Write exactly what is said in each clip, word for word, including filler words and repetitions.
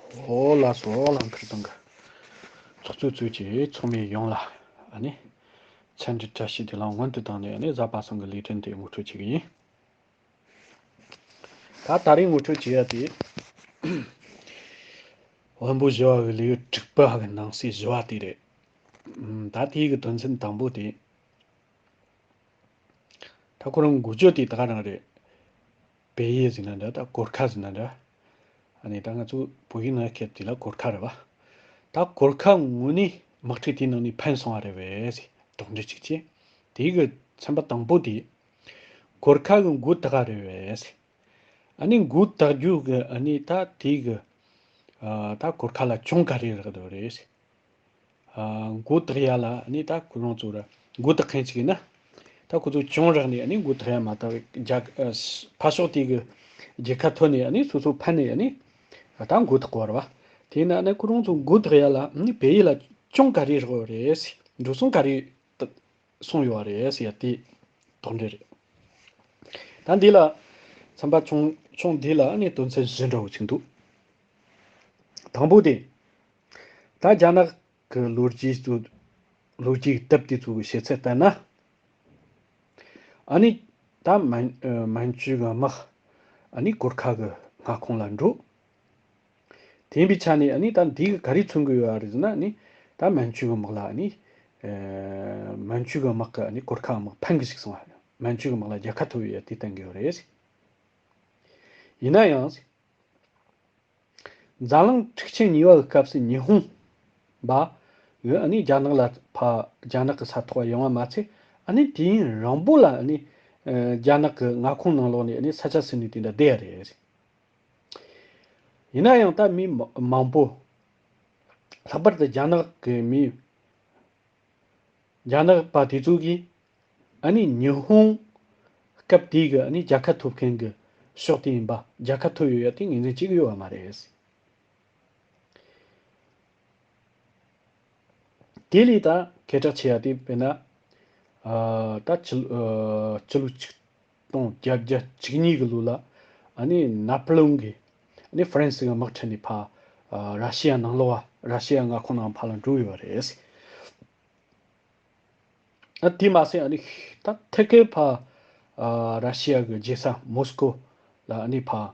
ཨོ་ལགས་སོ། ལང་ཁར་དང་གི་ཚོགས་གཙོས་གཙོས་ཀྱི་ཚོགས་མི་ཡོངས་ལ་ཨ་ནི་འཚམས་འདྲི་བཀྲ་ཤིས་བདེ་ལེགས་སྔོན་དུ་བཏང་ནས། ཨ་ནི་གཟའ་པ་སངས་ཀྱི་ལས་རིམ་དེ་ངོ་སྤྲོད་བྱེད་ཀྱི་ཡིན། ད་ད་རེས་ངོ་སྤྲོད་བྱེད་ཡ་དེ་དབོན་པོ་ཞི་བ་གི་ལེའུ་དྲུག་པ་གི་ནང་གསེས་བཞི་བ་དེ་རེད། ཨམ། ད་དེའི་གི་དོན་ཚན་དང་པོ་དེ། ད་ཁོ་རང་འགོ་བརྗོད་དེ་ད་ག་རང་རེད། བལ་ཡུལ་ཟེར་ན་འདྲ། ད་གོར་ཁ་ཟེར་ན་འདྲ། ཨ་ནི་ད་ང་ཚོ་བོད་ཡིག་ནང་སྐད་དེ་ལ་གོར་ཁ་རེད་བ། ད་གོར་ཁ་དངོས་གནས་དམག་འཁྲུག་དེའི་ནང་ནས་ཕན་སོང་བ་རེད་བས་ཟེར། དོགས་འདྲི་གཅིག་བྱས། དེའི་གི་ཚན་པ་དང་པོ་དེ། གོར་ཁ་གི་མགོ་བཏགས་པ་རེད་བས་ཟེར། ཨ་ནི་མགོ་བཏགས་རྒྱུ་གི་ཨ་ནི་ད་དེའི་གི། ཨ། ད་གོར་ཁ་ལ་གྱོང་ག་རེ་རག་འདུག་རེད་ཟེར། ཨ། མགོ་བཏགས་ཡ་ལ་ཨ་ནི་ད་ཁོ་རང་ཚོ་ར་མགོ་བཏགས་མཁན་ཅིག་ཡིན་ན། ད་ཁོ་ཚོ་གྱོང་རག་ནས་ཨ་ནི་མགོ་བཏགས་ཡ་མ་གཏོགས། རྒྱ། ཨ། ཕར་ཕྱོགས་དེ་གི་རྒྱལ་ཁ་ཐོབ་ནས་ཨ་ནི་སོ་སོ་ཕན་ནས་ཨ་ནི་ད་མགོ་བཏགས་པ་རེད་བ། དེས་ན་ཨ་ནི་ཁོ་རང་ཚོ་མགོ་བཏགས་ཡ་ལ་ཨ་ནི་བལ་ཡུལ་ལ་གྱོང་ག་རེ་རག་ཡོད་རེད་ཟེར། འགྲོ་སོང་ག་རེ་སོང་ཡོད་རེད་ཟེར་ཡ་དེ་དོགས་འདྲི་རེད། ད་འདི་ལ་ཚན་པ་ཆུང་ཆུང་འདི་ལ་ཨ་ནི་དོན་ཚན་བཞི་འདྲ་བོ་ཅིག་འདུག། དང་པོ་དེ། ད་རྒྱ་ནག་གི་ལོ་རྒྱུས་སུ། ལོ་རྒྱུས་ཀྱི་དེབ་དེ་ཚོ་གི་བཤད་ཚུལ་ལྟར་ན། ཨ་ནི་ད་མན། ཨ། མན་ཇུ་གི་དམག་ཨ་ནི་གོར་ཁ་གི་མངའ་ཁོངས་ལ་འགྲོ། དེ་ཡིན་པའི་ཆ་ནས་ཨ་ནི་ད་འདི་གི་ག་རེ་མཚོན་གི་ཡོད་རེད་ཟེར་ན། ཨ་ནི་ད་མན་ཇུ་གི་དམག་ལ་ཨ་ནི། ཨ། མན་ཇུ་གི་དམག་གི་ཨ་ནི་གོར་ཁ་དམག་ཕན་གི་ཞིག་སོང་བ། མན་ཇུ་གི་དམག་ལ་རྒྱལ་ཁ་ཐོབ་ཡོད་དེ་བསྟན་གི་ཡོད་རེད། ཡིན་ན་ཡང་། འཛམ་གླིང་འཁྲུག་ཆེན་གཉིས་པ་གི་སྐབས་སུ་ཉི་ཧོང་པ་གི་ཨ་ནི་རྒྱ་ནག་ལ་ཕར་རྒྱ་ནག་གི་ས་ཐོག་ཡོང་བ་མ་ཚད། ཨ་ནི་དུས་ཡུན་རིང་པོ་ལ་ཨ་ནི། ཨ། རྒྱ་ནག་གི་མངའ་ཁོངས་ནང་ལོགས་ནས་ཨ་ནི་ས་ཆ་ཟིན་ནས་དེ་འདྲ་བསྡད་ཡ་རེད། ཡིན་ན་ཡང་ད་མི་མ་མང་པོ། ལྷག་པར་དུ་རྒྱ་ནག་གི་མི། རྒྱ་ནག་པ་དེ་ཚོ་གིས་ཨ་ནི་ཉི་ཧོང་སྐབས་དེའི་གི་ཨ་ནི་རྒྱལ་ཁ་ཐོབ་མཁན་གི་ཕྱོགས་དེ་ཡིན་པ། རྒྱལ་ཁ་ཐོབ་ཡོད་ཡ་དེ་ངོས་འཛིན་བྱེད་ཀྱི་ཡོད་པ་མ་རེད། དེ་ལས་ད་སྐད་གྲགས་ཆེ་ཡ་དེ་དཔེར་ན། ཨ། ད་ཕྱི། ཨ། ཕྱི་ལོ་ཆིག་སྟོང་བརྒྱད་བརྒྱ་བཅུ་གཉིས་གི་ལོ་ལ་ཨ་ནི་ན་པོ་ལེ་ཨོན་གིས་ཨ་ནི་ཧྥ་རན་སི་གི་དམག་ཁྲིད་ནས་ཕར། ཨ། ར་ཤི་ཡ་ནང་ལོགས། ར་ཤི་ཡ་མངའ་ཁོངས་ནང་ཕར་ལ་འགྲོ་ཡོད་པ་རེད། ཨ། དེ་མ་ཟད་ཨ་ནི་ད་ཐད་ཀར་ཕར། ཨ། ར་ཤི་ཡ་གི་རྒྱལ་ས་མོ་སི་ཀོ་ལ་ཨ་ནི་ཕར་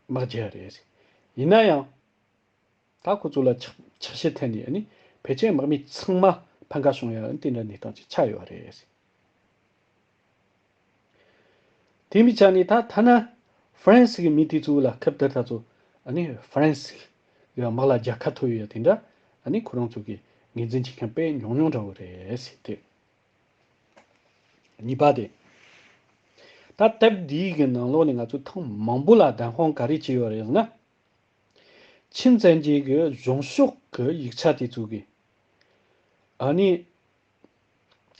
དམག་རྒྱག་རེད། ཡིན་ན་ཡང་། ད་ཁོ་ཚོ་ལ་ཆག་ཆག་ཤི་ཐེབས་ནས་ཨ་ནི་ཕལ་ཆེར་དམག་མི་ཚང་མ་ཕམ་ཁ་བྱུང་ཡ་དེ་འདྲ་གནས་སྟངས་ཅིག་ཆགས་ཡོད་རེད། དེ་མིན་ཆ་ནས་ད་ཐ་ན་ཧྥ་རན་སི་གི་མི་དེ་ཚོ་ལ་སྐབས་དེར་ད་ཚོ་ཨ་ནི་ཧྥ་རན་སི་གི་དམག་ལ་རྒྱལ་ཁ་ཐོབ་ཡོད་དེ་འདྲ་ཨ་ནི་ཁོ་རང་ཚོ་གི་ངོས་འཛིན་བྱེད་མཁན་དཔེ་ཉུང་ཉུང་འདྲ་བོ་རེད་ཟེར་ཏེ། གཉིས་པ་དེ། ད་དེབ་འདིའི་གི་ནང་ལོགས་ནས་ང་ཚོས་ཐེངས་མང་པོ་ལ་བདེན་དཔང་ག་རེ་བྱས་ཡོད་རེད་ཟེར་ན། ཆིན་བཙན་རྒྱལ་གྱི་གཞུང་ཕྱོགས་ཀྱི་ཡིག་ཆ་དེ་ཚོ་གི་ཨ་ནི་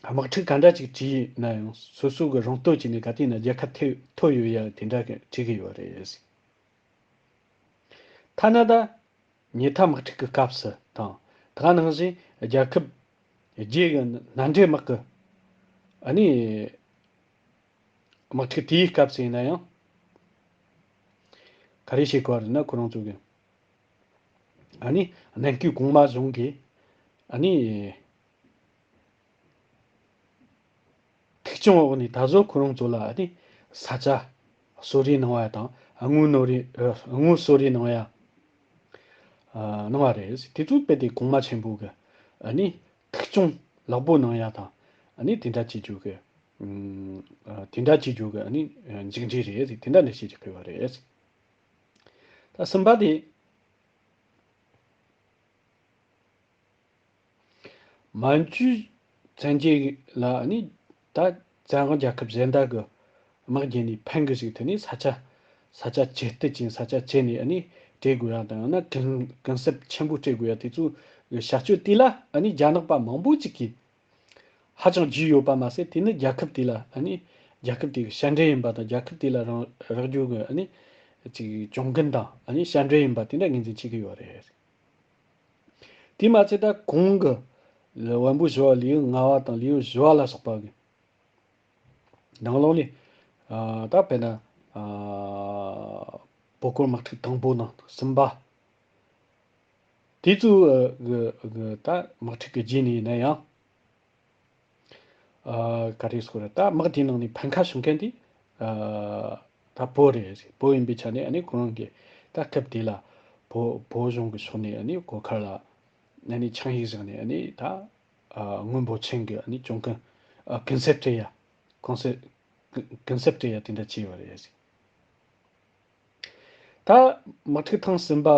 དམག་འཁྲུག་ག་འདྲ་ཅིག་བྱས་ན་ཡང་སོ་སོ་གི་རང་སྟོབས་ཀྱིས་ནི་ག་དུས་ན་རྒྱལ་ཁ་ཐེ་ཐོབ་ཡོད་ཡ་དེ་འདྲ་གི་བྲིས་གི་ཡོད་རེད། ཐ་ན་ད་ཉི་ཐ་དམག་འཁྲུག་གི་སྐབས་སུ་དང་། ད་ག་ནང་བཞིན་རྒྱལ་ཁབ་བརྒྱད་ཀྱི་མནའ་འབྲེལ་དམག་གི་ཨ་ནི་དམག་འཁྲུག་དེའི་སྐབས་སུ་ཡིན་ན་ཡང་། ག་རེ་བྱེད་དགོས་རེད་ན། ཁོ་རང་ཚོ་གི་ཨ་ནི་ནན་ཀུའི་གོང་མ་གཞུང་གིས་ཨ་ནི་ཐུག་སྐྱོང་འོག་ནས་ད་གཟོད་ཁོ་རང་ཚོ་ལ་ཨ་ནི་ས་ཆ་གསོལ་རས་གནང་བ་དང་། དངུལ་གནང་རེ། ཨ། དངུལ་གསོལ་རས་གནང་ཡ། ཨ། གནང་བ་རེད། དེ་ཚོ་དཔེ་དེ་གོང་མ་ཆེན་པོ་གི་ཨ་ནི་ཐུག་སྐྱོང་ལག་པོ་གནང་ཡ་དང་། ཨ་ནི་དེ་འདྲ་བྱེད་རྒྱུ་གི། ཨ། དེ་འདྲ་བྱེད་རྒྱུ་གི་ཨ་ནི་མཇུག་འབྲས་རེད། དེ་འདྲ་ནས་བཤད་ཀྱི་ཡོད་རེད། ད་གསུམ་པ་དེ། མན་ཇུའི་བཙན་རྒྱལ་ལ་ནི་ད་བཙན་དབང་རྒྱལ་ཁབ་གཞན་དག་གི་དམག་རྒྱག་ནས་ཕན་གི་ཞིག་ཐོན་ནས། ས་ཆ་ས་ཆ་ཇེ་བརྟན་ཅན། ས་ཆ་བྱས་ནས་ཨ་ནི་སྤྲད་དགོས་ཡ་དང་། ཡང་ན་གུན་གུན་གསབ་ཆེན་པོ་སྤྲད་དགོས་ཡ་དེ་ཚོའི་བྱ་སྤྱོད་དེ་ལ་ཨ་ནི་རྒྱ་ནག་པ་མང་པོ་ཅིག་གིས་ཧ་ཅང་རྒྱུས་ཡོད་པ་མ་ཟད། དེ་ནི་རྒྱལ་ཁབ་དེ་ལ་ཨ་ནི་རྒྱལ་ཁབ་དེ་གི་དཔྱ་འབྲས་ཡིན་པ་དང་། རྒྱལ་ཁབ་དེ་ལ་རང་རག་རྒྱུ་གི་ཨ་ནི་ཅིག་གྱོང་གུན་དང་ཨ་ནི་དཔྱ་འབྲས་ཡིན་པ་དེ་འདྲ་ངོས་འཛིན་བྱེད་ཀྱི་ཡོད་རེད། དེ་མ་ཚད་ད་གོང་གི་བོན་པོ་ཞི་བ་ལེའུ་ལྔ་བ་དང་ལེའུ་བཞི་བ་ལ་སོགས་པ་གི་ནང་ལོགས་ནས། ཨ། ད་དཔེར་ན། ཨ། བོད་སྐོར་དམག་འཁྲུག་དང་པོ་ནང་གསུམ་པ། དེ་ཚོའི་ཨ་གི་གི་ད་དམག་འཁྲུག་གི་རྗེས་ནས་ཡིན་ན་ཡང་། ཨ་ག་རེ་ཟེར་དགོས་རེད། ད་དམག་དེའི་ནང་ནས་ཕན་ཁ་བྱུང་མཁན་དེ་ཨ་ད་བོད་རེད། བོད་ཡིན་པའི་ཆ་ནས་ཨ་ནི་ཁོ་རང་གི་ད་སྐབས་དེ་ལ་བོད་བོད་གཞུང་གི་ཕྱོགས་ནས་ཨ་ནི་གོར་ཁ་ལ་ཨ་ནི་ཆིངས་ཡིག་བཞག་ནས་ཨ་ནི་ད་ཨ་སྔོན་འབོར་ཆེན་གྱི་ཨ་ནི་གྱོང་གུན་ཨ་གུན་གསབ་སྤྲད་ཡ། གུན་གསབ་གུན་གསབ་སྤྲད་ཡ་དེ་འདྲ་བྱས་ཡོད་རེད། ད་དམག་འཁྲུག་ཐེངས་གསུམ་པ།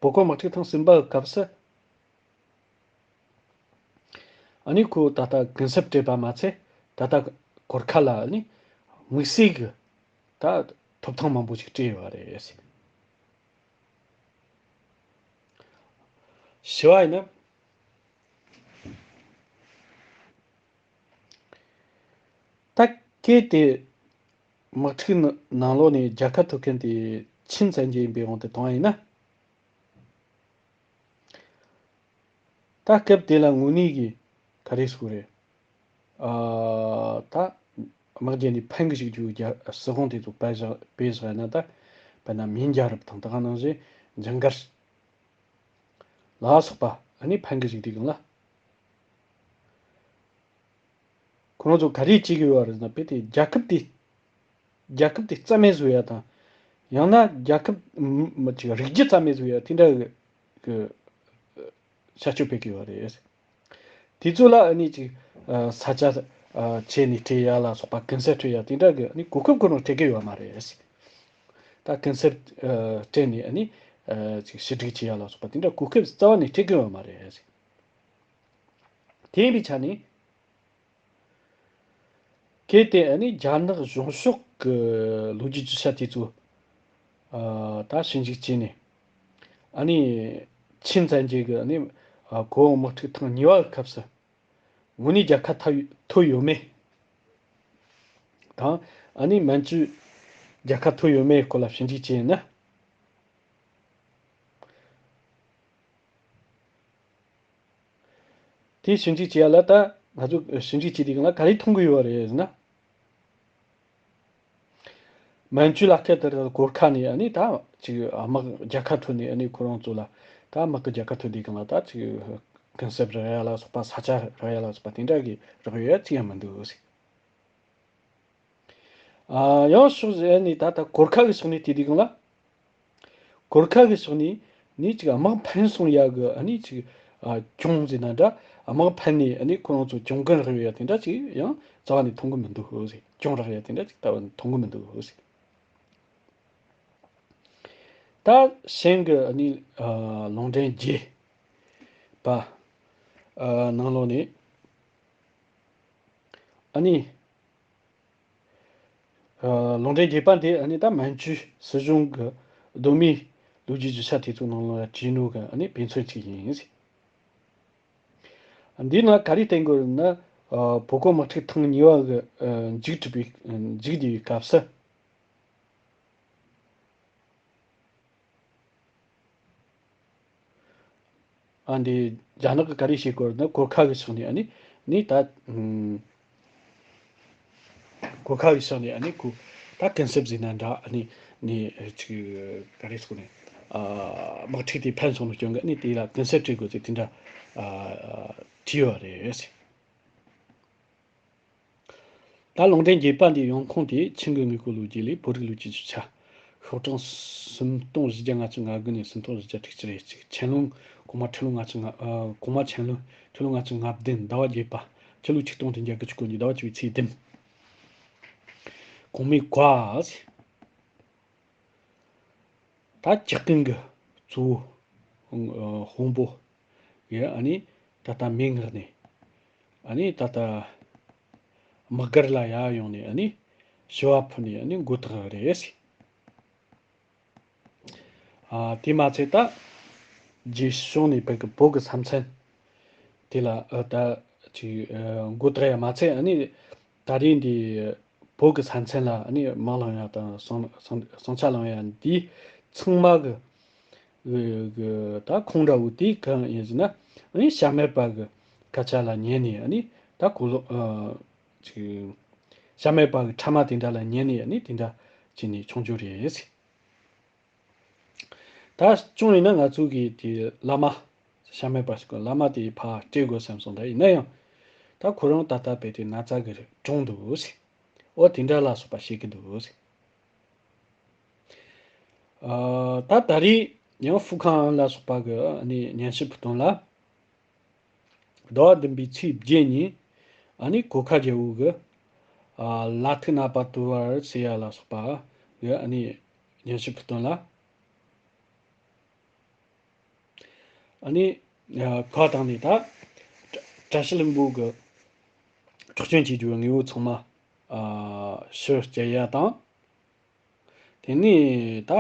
བོད་སྐོར་དམག་འཁྲུག་ཐེངས་གསུམ་པའི་སྐབས་སུ། ཨ་ནི་ཁོ་ད་ལྟ་གུན་གསབ་སྤྲད་པ་མ་ཚད། ད་ལྟ་གོར་ཁ་ལ་ཨ་ནི་དམིགས་བསལ་གྱི་ད་ཐོབ་ཐང་མང་པོ་ཞིག་སྤྲད་ཡོད་པ་རེད། ཞུ་བ་ཡིན་ན། ད་གལ་ཏེ་དམག་འཁྲུག་ནང་ལོགས་ནས་རྒྱལ་ཁ་ཐོབ་མཁན་དེ་ཆིན་བཙན་རྒྱལ་ཡིན་པའི་དབང་དུ་བཏང་བ་ཡིན་ན། ད་སྐབས་དེ་ལ་དངོས་གནས་ཀྱི་ག་རེ་ཟེར་དགོས་རེད། ཨ་ད་དམག་རྒྱལ་ནས་ཕན་གི་ཞིག་རྒྱུ་རྒྱ་སྲིད་དབང་དེ་ཚོ་སྤེལ་བཞག་སྤེལ་བཞག་ན། ད་དཔེར་ན་མིན་རྒྱལ་རབས་དང་། ད་ག་ནང་བཞིན་ཇིང་གར་ལ་སོགས་པ་ཨ་ནི་ཕན་གི་ཞིག་དེ་གང་ལ། ཁོ་རང་ཚོ་ག་རེ་བྱེད་ཀྱི་ཡོད་རེད་ཟེར་ན། དཔེ་དེ་རྒྱལ་ཁབ་དེ་རྒྱལ་ཁབ་དེ་རྩ་མེད་བཟོ་ཡ་དང་། ཡང་ན་རྒྱལ་ཁབ་མི་ཅིག་རིགས་རྒྱུད་རྩ་མེད་བཟོ་ཡ་དེ་འདྲ་གི་གི་བྱ་སྤྱོད་སྤེལ་གྱི་ཡོད་རེད། དེ་ཚོ་ལ་ཨ་ནི་ཅིག་ཨ་ས་ཆ་ཨ་བྱས་ནས་སྤྲད་ཡ་ལ་སོགས་པ། གུན་གསབ་སྤྲད་ཡ་དེ་འདྲ་གི་ཨ་ནི་གོ་སྐབས་ཁོ་རང་སྤྲད་ཀྱི་ཡོད་མ་རེད། ད་གུན་གསབ་ཨ་སྤྲད་ནས་ཨ་ནི་ཨ་ཅིག་ཞི་འགྲིག་བྱེད་ཡ་ལ་སོགས་པ་དེ་འདྲ་གོ་སྐབས་རྩ་བ་ནས་སྤྲད་ཀྱི་ཡོད་མ་རེད། དེ་ཡིན་པའི་ཆ་ནས། གལ་ཏེ་ཨ་ནི་རྒྱ་ནག་གཞུང་ཕྱོགས་ཀྱི་ལོ་རྒྱུས་རྒྱུ་ཆ་དེ་ཚོ་ཨ་ད་ཞིབ་འཇུག་བྱས་ནས། ཨ་ནི་ཆིན་བཙན་རྒྱལ་གྱི་ཨ་ནི་ཨ་གོ་འོག་དམག་འཁྲུག་ཐེངས་གཉིས་པའི་སྐབས་སུ་དངོས་གནས་རྒྱལ་ཁ་ཐོབ་ཐོབ་ཡོད་མེད་དང་། ཨ་ནི་མན་ཇུ་རྒྱལ་ཁ་ཐོབ་ཡོད་མེད་སྐོར་ལ་ཞིབ་འཇུག་བྱས་ན། དེ་ཞིབ་འཇུག་བྱེད་ཡ་ལ། ད་ང་ཚོ་ཞིབ་འཇུག་བྱེད་དུས་སྒང་ལ་ག་རེ་མཐོང་གི་ཡོད་རེད་ཟེར་ན། མན་ཇུ་ལ་སྐད་དེར་གོར་ཁ་ནས་ཨ་ནི་ད་ཅིག་དམག་རྒྱལ་ཁ་ཐོབ་ནས། ཨ་ནི་ཁོ་རང་ཚོ་ལ་ད་དམག་གི་རྒྱལ་ཁ་ཐོབ་དུས་སྒང་ལ་ད་ཅིག་གུན་གསབ་རག་ཡ་ལ་སོགས་པ། ས་ཆ་རག་ཡ་ལ་སོགས་པ་དེ་འདྲ་གི་རག་ཡ་ཅི་ཡང་མི་འདུག་ཟེར། ཨ་ཡང་ཕྱོགས་གཞན་ནས་ད་ལྟ་གོར་ཁ་གི་ཕྱོགས་ནས་བལྟས་དུས་སྒང་ལ། གོར་ཁ་གི་ཕྱོགས་ནས་ནི་ཅིག་དམག་ཕན་སོང་ཡ་གི་ཨ་ནི་ཅིག་ཨ་གྱོང་ཟེར་ན་འདྲ། དམག་ཕན་ནས་ཨ་ནི་ཁོ་རང་ཚོ་གྱོང་གུན་རག་ཡོད་ཡ་དེ་འདྲ་ཅིག་ཡང་རྩ་བ་ནས་མཐོང་གི་མི་འདུག་ཟེར། གྱོང་རག་ཡ་དེ་འདྲ་ཅིག་ད་མཐོང་གི་མི་འདུག་ཟེར། ད་ཞིང་གི་ཨ་ནི་ཨ་ལུང་འདྲེན་རྒྱས་པ་ཨ་ནང་ལོགས་ནས་ཨ་ནི། ཨ་ལུང་འདྲེན་རྒྱས་པ་འདི་ཨ་ནི་ད་མན་ཇུའི་སྲིད་གཞུང་གི་གདོད་མའི་ལོ་རྒྱུས་རྒྱུ་ཆ་དེ་ཚོ་ནང་ལ་བྲིས་ནོ་གི་ཨ་ནི་དཔེ་མཚོན་གཅིག་ཡིན། འདིའི་ནང་ག་རེ་བསྟན་དགོས་རེད་ན། ཨ་བོད་སྐོར་དམག་འཁྲུག་ཐེངས་གཉིས་པ་གི་ཨ་མཇུག་གྲུབ་པའི་མཇུག་བསྡུ་བའི་སྐབས་སུ། ཨ་འདི་རྒྱ་ནག་གིས་ག་རེ་བྱེད་དགོས་ན། གོར་ཁ་གི་ཕྱོགས་ནས་ཨ་ནི་ནི་ད་ཨུམ་གོར་ཁ་གི་ཕྱོགས་ནས་ཨ་ནི་ཁོ་ད་གུན་གསབ་ཟེར་ན་འདྲ། ཨ་ནི་ནི་ཅིག་ག་རེ་ཟེར་དགོས་རེད། ཨ་དམག་འཁྲུག་དེ་ཕན་སོང་ནོ་རྐྱེན་གིས་ཨ་ནི་དེ་ལ་གུན་གསབ་སྤྲད་དགོས་ཚེ་དེ་འདྲ་ཨ་བྲིས་ཡོད་རེད། ད་ལུང་འདྲེན་རྒྱས་པ་འདིའི་ཡོང་ཁུངས་དེ་ཆིང་གི་དངོས་པོ་ལོ་རྒྱུས་ལས་བོད་རིགས་ལོ་རྒྱུས་ཀྱི་ཆ། ཤོག་གྲངས་སུམ་སྟོང་བཞི་བརྒྱ་ལྔ་བཅུ་ང་དགུ་ནས་སུམ་སྟོང་བཞི་བརྒྱ་དྲུག་ཅུ་རེ་གཅིག། ཆན་ལུང་གོང་མ་ཁྲི་ལོ་ལྔ་བཅུ་ང་། ཨ་གོང་མ་ཆན་ལུང་ཁྲི་ལོ་ལྔ་བཅུ་ང་བདུན། ཟླ་བ་བརྒྱད་པ། ཕྱི་ལོ་ཆིག་སྟོང་བདུན་བརྒྱ་དགུ་བཅུ་གོ་གཉིས། ཟླ་བ་བཅུ་པའི་ཚེས་བདུན། གོང་མའི་བཀའ། ད་ཇག་རྐུན་གྱི་གཙོ་བོ་ཨ་དཔོན་པོ་ཡིས་ཨ་ནི་ད་ལྟ་མེ་མངགས་ནས། ཨ་ནི་ད་ལྟ་དམག་སྒར་ལ་ཡར་ཡོང་ནས་ཨ་ནི་ཞུ་བ་ཕུལ་ནས་ཨ་ནི་མགོ་བཏགས་རེད། ཨ་དེ་མ་ཚད་ད་རྗེས་ཕྱོགས་ནས་བོད་ཀྱི་བོད་ཀྱི་ས་མཚམས་དེ་ལ་ཨ་ད་ཅིག་ཨ་མགོ་བཏགས་ཡ་མ་ཚད། ཨ་ནི་ད་རེས་འདི་བོད་ཀྱི་ས་མཚམས་ལ་ཨ་ནི་དམག་ལང་ཡ་དང་ཟིང་ཟིང་ཟིང་ཆ་སློང་ཡ་འདི་ཚང་མ་གི་གི་གི་ད་ཁུངས་འདྲ་བོ་དེ་གང་ཡིན་ཟེར་ན། ཨ་ནི་ཤ་མེད་པ་གི་སྐད་ཆ་ལ་ཉན་ནས། ཨ་ནི་ད་གོ་ལོ་ཨ་ཅིག་ཤ་མེད་པ་གི་ཕྲ་མ་དེ་འདྲ་ལ་ཉན་ནས། ཨ་ནི་དེ་འདྲ་བྱས་ནས་བྱུང་རྒྱུ་རེད། ད་ཅུང་ཡིན་ན་ང་ཚོ་གི་དེ་བླ་མ། ཤ་མེད་པ་ཞིག་གི་བླ་མ་དེ་ཕར་སྤྲད་དགོས་བསམ་སོང་། ད་ཡིན་ན་ཡང་། ད་ཁོ་རང་ད་ལྟ་བས་དེ་ན་ཚ་གི་གྲོངས་འདུག་ཟེར། འོ་དེ་འདྲ་ལ་སོགས་པ་བཤད་གི་འདུག་ཟེར། ཨ། ད་ད་རེས་ཡང་ཧྥུ་ཁང་ཨན་ལ་སོགས་པ་གི་ཨ་ནི་སྙན་ཞུ་ཕུལ་དོན་ལ། ཟླ་བ་བདུན་པའི་ཚེས་བརྒྱད་ཉིན། ཨ་ནི་གོར་ཁ་རྒྱལ་པོ་གི། ཨ། ལ་ཐི་ན་པ་ཏུ་ཝར་ཟེར་ཡ་ལ་སོགས་པ་གི་ཨ་ནི་སྙན་ཞུ་ཕུལ་དོན་ལ། ཨ་ནི། ཨ། ཁ་བཏང་ནས་ད། བཀྲ་ཤིས་ལྷུན་པོ་གི་འཕྲོག་བཅོམ་བྱེད་རྒྱུའི་དངོས་པོ་ཚང་མ། ཨ། ཕྱིར་སྤྲད་ཡ་དང་། དེ་ནས་ད།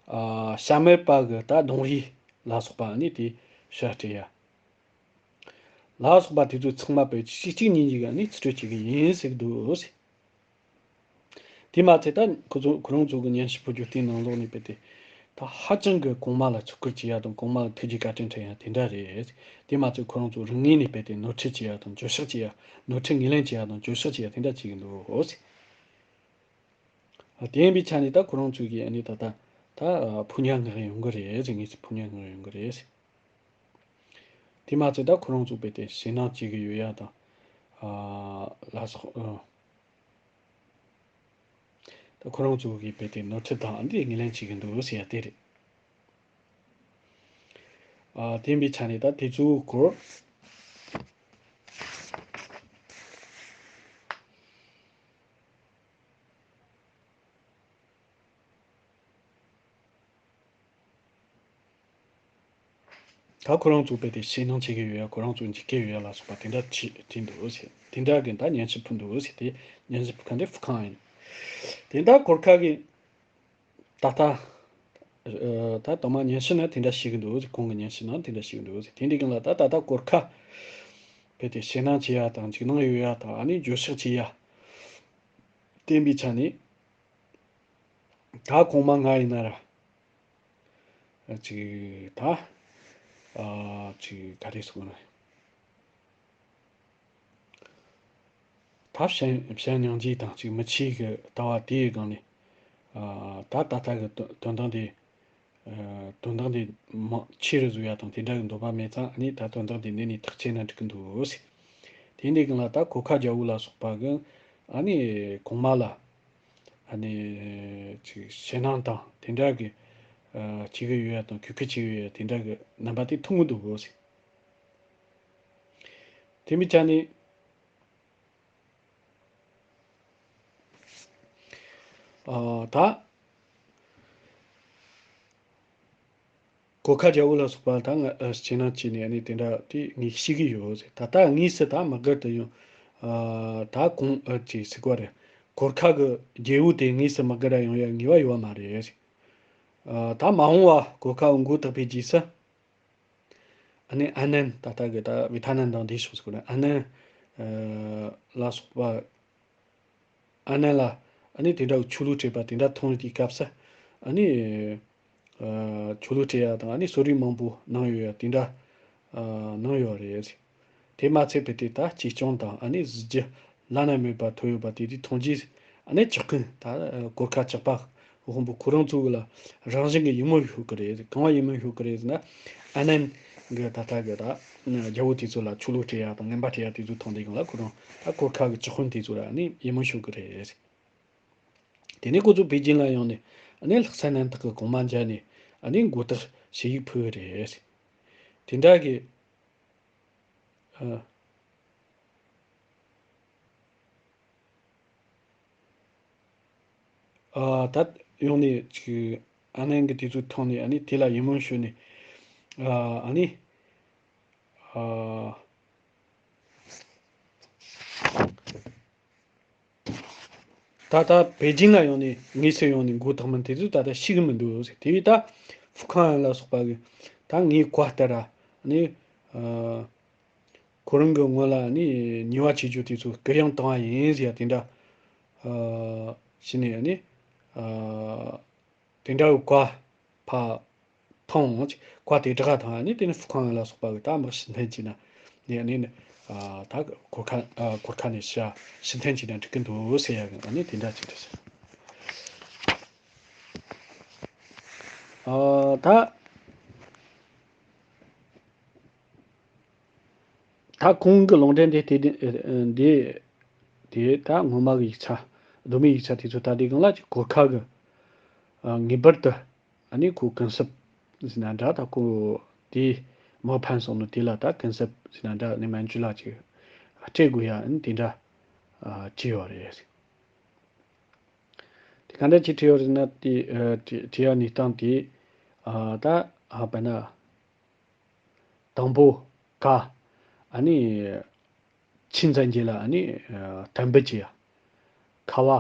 ཨ། ཤ་མེད་པ་གི་ད་གདོང་རིས་ལ་སོགས་པ་ནི་དེ་ཕྱིར་སྤྲད་ཡ། ལ་སོགས་པ་དེ་ཚོ་ཚང་མ་བོད་ཕྱི་གཅིག་གཉིས་གཉིས་ཀ་ནི་རྩིས་སྤྲོད་བྱེད་ཀྱི་ཡིན་ཟེར་གི་འདུག་ཟེར། དེ་མ་ཚད་ད་ཁོ་ཚོ་ཁོ་རང་ཚོ་གི་སྙན་ཞུ་ཕུལ་རྒྱུ་དེའི་ནང་ལོགས་ནས་བོད་དེ་ད་ཧ་ཅང་གི་གོང་མ་ལ་བརྩི་བཀུར་བྱེད་ཡ་དང་གོང་མ་ལ་ཐུགས་རྗེ་བཀའ་དྲིན་དྲན་ཡ་དེ་འདྲ་རེད། དེ་མ་ཚད་ཁོ་རང་ཚོ་རང་ངོས་ནས་བོད་དེ་ནོར་འཁྲུལ་བྱེད་ཡ་དང་བརྗོད་བཤགས་བྱེད་ཡ། ནོར་འཁྲུལ་ངོས་ལེན་བྱེད་ཡ་དང་བརྗོད་བཤགས་བྱེད་ཡ་དེ་འདྲ་བྱེད་ཀྱི་འདུག་ཟེར། དེ་ཡིན་པའི་ཆ་ནས་ད་ཁོ་རང་ཚོས་ཀྱིས་ཨ་ནི་ད་ལྟ་ད་ཕོ་ཉ་མངགས་ཡོང་གི་རེད་ཟེར། ངེས་སུ་ཕོ་ཉ་མངགས་ཡོང་གི་རེད་ཟེར། དེ་མ་ཚད་ད་ཁོ་རང་ཚོ་བོད་དེ་ཞེད་སྣང་བྱེད་ཀྱི་ཡོད་ཡ་དང་། ཨ། ལ་སོགས། ཨ། ད་ཁོ་རང་ཚོ་གིས་བོད་དེ་ནོར་འཁྲུལ་དང་འདི་ངོས་ལེན་བྱེད་ཀྱི་འདུག་ཟེར་ཡ་དེ་རེད། ཨ། དེ་ཡིན་པའི་ཆ་ནས་ད་དེ་ཚོའི་སྐོར། ད་ཁོ་རང་ཚོ་བོད་དེ་ཞེད་སྣང་བྱེད་ཀྱི་ཡོད་ཡ། ཁོ་རང་ཚོ་འཇིགས་སྐྱོ་ཡོད་ཡ་ལ་སོགས་པ་དེ་འདྲ་བྱེད་བྱེད་འདུག་ཟེར། དེ་འདྲ་གི་ད་སྙན་ཞུ་ཕུལ་འདུག་ཟེར། དེ་སྙན་ཞུ་ཕུལ་མཁན་དེ་ཧྥུ་ཁང་ཡིན། དེ་ད་གོར་ཁ་གི་ད་ལྟ། ཨ། ད་དང་མ་སྙན་ཞུ་ནང་དེ་འདྲ་བཤད་གི་འདུག་ཟེར། ཁོང་གི་སྙན་ཞུ་ནང་དེ་འདྲ་བཤད་གི་འདུག་ཟེར། དེ་འདྲའི་སྒང་ལ་ད་ད་ལྟ་གོར་ཁ་བོད་དེ་ཞེད་སྣང་བྱེད་ཡ་དང་འཇིགས་སྣང་ཡོད་ཡ་དང་ཨ་ནི་འགྱོད་བཤགས་བྱེད་ཡ། བསྟན་པའི་ཆ་ནས། ད་གོང་མ་ང་ཡིན་ན་ར། ཅིག་ད། ཨ། ཅིག་ག་རེ་ཟེར་དགོས་ན། ད་བྱམས་བྱམས་སྙིང་རྗེ་དང་ཅིག་མི་ཆོས་ཀྱི་ལྟ་བ་དེའི་སྒང་ནས། ཨ། ད་ད་ལྟ་གི་དོན་དོན་དག་འདི། ཨ། དོན་དག་འདི་མང་ཆེ་རུ་བཟོ་ཡ་དང་དེ་འདྲ་གི་འདོད་པ་མེད་ཙང་ཨ་ནི་ད་དོན་དག་འདི་འདི་ནས་ཐག་བཅད་ན་འགྲིག་གི་འདུག་ཟེར། དེ་འདྲའི་སྒང་ལ་ད་གོར་ཁ་རྒྱལ་པོ་ལ་སོགས་པ་གི་ཨ་ནི་གོང་མ་ལ་ཨ་ནི་ཅིག་ཞེད་སྣང་དང་དེ་འདྲ་གི། ཨ། བྱེད་ཀྱི་ཡོད་ཡ་དང་གུས་བཀུར་བྱེད་ཀྱི་ཡོད་ཡ་དེ་འདྲ་གི་རྣམ་པ་དེ་མཐོང་གི་འདུག་གོ་ཟེར། དེ་མི་ཆ་ནས། ཨ། ད། གོར་ཁ་རྒྱལ་པོ་ལ་སོགས་པ་ད་ང་ཨ་ཞེད་སྣང་བྱས་ནས་ཨ་ནི་དེ་འདྲ་དེ་ངས་ཤེས་ཀྱི་ཡོད་ཟེར། ད་ལྟ་དངོས་སུ་ད་དམག་སྒར་དུ་ཡོང་། ཨ། ད་གོང་ཨ་ཅིག་ཟེར་གོ་རེད། གོར་ཁ་གི་རྒྱལ་པོ་དེ་དངོས་སུ་དམག་སྒར་ལ་ཡོང་ཡ་ངེས་པ་ཡོད་མ་རེད་ཟེར། ཨ། ད་མ་འོངས་པ་གོར་ཁ་མགོ་བཏགས་པའི་རྗེས་སུ། ཨ་ནི་ཨ་ནན། ད་ལྟ་གི་ད་བི་ཐ་ནན་དང་དེ་ཕྱོགས་སུ་གོ་རེད། ཨ་ནན། ཨ། ལ་སོགས་པ། ཨ་ནན་ལ་ཨ་ནི་དེ་འདྲ་ཆོས་ལུགས་སྤྲད་པ་དེ་འདྲ་མཐོང་དུས་སྐབས་སུ་ཨ་ནི། ཨ། ཆོས་ལུགས་སྤྲད་ཡ་དང་ཨ་ནི་གསོད་རེས་མང་པོ་གནང་ཡོད་ཡ་དེ་འདྲ། ཨ། གནང་ཡོད་རེད། དེ་མ་ཚད་པའི་དེ་ད་གཅེས་སྐྱོང་དང་ཨ་ནི་གཟི་བརྗིད་བླ་ན་མེད་པ་ཐོབ་ཡོད་པ་དེ་དུས་མཐོང་རྗེས་ཨ་ནི་ཇག་རྐུན་ད་གོར་ཁ་ཇག་པ་དཔོན་པོ་ཁོ་རང་ཚོ་གི་ལ་རང་བཞིན་གྱི་ཡིད་སྨོན་ཤོར་གི་རེད། གང་བ་ཡིད་སྨོན་ཤོར་གི་རེད་ཟེར་ན། ཨ་ནན་གི་ད་ལྟ་གི་ད་རྒྱལ་པོ་དེ་ཚོ་ལ་ཆོས་ལུགས་སྤྲད་ཡ་དང་ངན་པ་སྤྲད་ཡ་དེ་ཚོ་མཐོང་དུས་སྒང་ལ་ཁོ་རང་ད་གོར་ཁ་གི་ཇག་དཔོན་དེ་ཚོ་ལ་ཨ་ནི་ཡིད་སྨོན་ཤོར་གི་རེད། དེ་ནས་ཁོ་ཚོ་པེ་ཅིན་ལ་ཡོང་ནས་ཨ་ནི་ལྷག་བསམ་རྣམ་དག་གི་གོང་མ་མཇལ་ནས་ཨ་ནི་མགོ་བཏགས་ཞུ་ཡིག་ཕུལ་གི་རེད། དེ་འདྲ་གི། ཨ། ཨ། ད་ཡོང་ནས་ཅིག་ཨ་ནན་གི་དེ་ཚོ་མཐོང་ནས་ཨ་ནི་དེ་ལ་ཡིད་སྨོན་ཞུ་ནས། ཨ། ཨ་ནི། ཨ། ད་ལྟ་པེ་ཅིན་ལ་ཡོང་ནས་དངོས་སུ་ཡོང་ནས་མགོ་བཏགས་མིན་དེ་ཚོ་ད་ལྟ་ཤེས་གི་མི་འདུག་ཟེར། དེ་བས་ད་ཧྥུ་ཁང་ཨན་ལ་སོགས་པ་གི་ད་ངའི་བཀའ་ལྟར་ཨ་ནི། ཨ། ཁོ་རང་གི་སྔོན་ལ་ཨ་ནི་ཉེས་པ་བྱེད་རྒྱུ་དེ་ཚོ་གུ་ཡངས་བཏང་བ་ཡིན་ཟེར་ཡ་དེ་འདྲ། ཨ། བྱས་ནས་ཨ་ནི། ཨ། དེ་འདྲ་བའི་བཀའ་ཕར་ཐོངས། བཀའ་དེ་དྲག་ཐང་ནི་དེ་ནི་ཧྥུ་ཁང་ལ་སོགས་པ་གི་ད་དམག་ཕྱིར་འཐེན་བྱས་ན་ནི་ཨ་ནི་ནི་ཨ་ད་གོར་ཁ་ཨ་གོར་ཁ་ནས་ཕྱིར་ཕྱིར་འཐེན་བྱས་ན་འགྲིག་གི་འདུག་ཟེར་ཡ་གི་ཨ་ནི་དེ་འདྲ་ཅིག་རེད་ཟེར། ཨ། ད་ད་གོང་གི་ལུང་འདྲེན་དེ་དེ་འདི་དེ་ད་སྔོན་མ་གི་ཡིག་ཆ། གདོད་མའི་ཡིག་ཆ་དེ་ཚོ་ད་དེ་སྒང་ལ་ཅིག་གོར་ཁ་གི། ཨ། ངེས་པར་དུ། ཨ་ནི་ཁོ་གུན་གསབ་ཟེར་ན་འདྲ། ད་ཁོ་དེ་མར་ཕན་སོང་ནོ་དེ་ལ་ད་གུན་གསབ་ཟེར་ན་འདྲ། ཨ་ནི་སྨན་བཅོས་ལ་ཅིག་སྤྲད་དགོས་ཡ། ཨ་ནི་དེ་འདྲ་ཨ་བྲིས་ཡོད་རེད། དེ་ག་འདྲ་ཅིག་བྲིས་ཡོད་རེད་ན། དེ་ཨ་བྲིས་བྲིས་ཡ་གནས་སྟངས་དེ། ཨ། ད་ཨ་དཔེར་ན། དང་པོ་ཀ། ཨ་ནི་ཆིན་བཙན་རྒྱལ་ལ་ཨ་ནི་ཨ་གཏན་འབེབས་བྱེད་ཡ། ཁ་བ།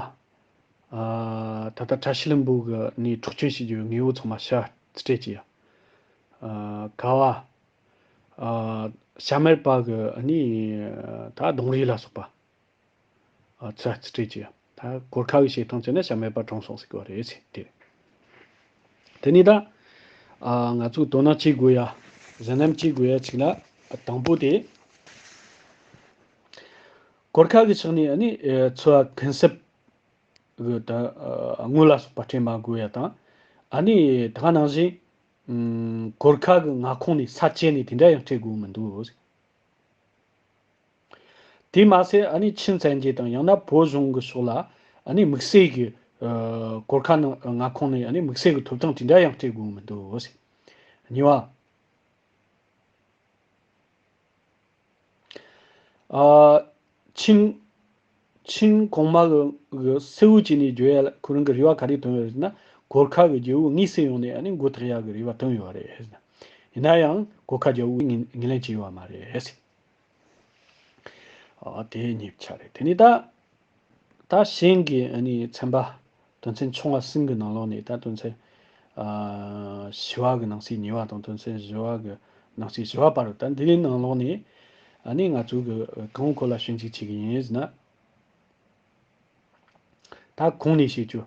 ཨ། ད་ལྟ་བཀྲ་ཤིས་ལྷུན་པོ་གི་ནས་འཕྲོག་བཅོམ་བྱེད་རྒྱུའི་དངོས་པོ་ཚང་མ་ཕྱིར་སྤྲད་བྱེད་ཡ། ཨ། ག་བ། ཨ། བྱ་སྨད་པ་གི་ཨ་ནི་ད་རྡུང་རེས་ལ་སོགས་པ། ཨ། ཚུར་རྩིས་སྤྲད་ཀྱི། ད་གོར་ཁ་གི་བྱེད་སྟངས་བྱས་ན་བྱ་སྨད་པ་གྲོངས་སོང་ཟེར་གི་བ་རེད་ཟེར་དེ། དེ་ནས་ད། ཨ། ང་ཚོས་དོ་སྣང་བྱེད་དགོས་ཡ། གཟབ་ནན་བྱེད་དགོས་ཡ་ཅིག་ལ། དང་པོ་དེ། གོར་ཁ་གི་ཕྱོགས་ནས་ཨ་ནི་ཨ་འཚོ་བ་གུན་གསབ་གི་ད་ཨ་དངུལ་ལ་སོགས་པ་སྤྲད་མ་དགོས་ཡ་དང་། ཨ་ནི་ད་ག་ནང་བཞིན་ཨམ་གོར་ཁ་གི་མངའ་ཁོངས་ནས་ས་བཅད་ནས་དེ་འདྲ་ཡང་སྤྲད་དགོས་མི་འདུག། དེ་མ་ཟད་ཨ་ནི་ཆིན་བཙན་རྒྱལ་དང་ཡང་ན་བོད་གཞུང་གི་ཕྱོགས་ལ་ཨ་ནི་དམིགས་བསལ་གྱི་ཨ་གོར་ཁ་ནང་མངའ་ཁོངས་ནས་ཨ་ནི་དམིགས་བསལ་གྱི་ཐོབ་ཐང་དེ་འདྲ་ཡང་སྤྲད་དགོས་མི་འདུག་ཟེར། གཉིས་པ། ཨ། ཆིན། ཆིན་གོང་མ་གི་གི་གསལ་བོ་བྱས་ནས་བརྗོད་ཡ་ལ་ཁོ་རང་གི་རེ་བ་ག་རེ་བཏོན་ཡོད་རེད་ན། གོར་ཁ་གི་རྒྱལ་པོ་དངོས་སུ་ཡོང་ནས་ཨ་ནི་མགོ་བཏེགས་ཡ་གི་རེ་བ་བཏོན་ཡོད་རེད། ཡིན་ན་ཡང་གོར་ཁ་རྒྱལ་པོས་ངོས་ངོས་ལེན་བྱས་ཡོད་མ་རེད། ཨ། དེ་གཉིས་ཆ་རེད། དེ་ནས་ད། ད་གཞན་གྱི་ཨ་ནི་ཚན་པ། དོན་ཚན་ཆུང་བ་གསུམ་གྱི་ནང་ལོགས་ནས། ད་དོན་ཚན་ཨ་བཞི་བ་གི་ནང་གསེས་གཉིས་པ་དང་། དོན་ཚན་བཞི་བ་གི་ནང་གསེས་བཞི་བ་བར་དུ། ད་འདིའི་ནང་ལོགས་ནས་ཨ་ནི་ང་ཚོ་གི་གང་སྐོར་ལ་ཞིབ་འཇུག་བྱེད་ཀྱི་ཡིན་ཟེར་ན། ད་གོང་ནས་བཤད་རྒྱུ།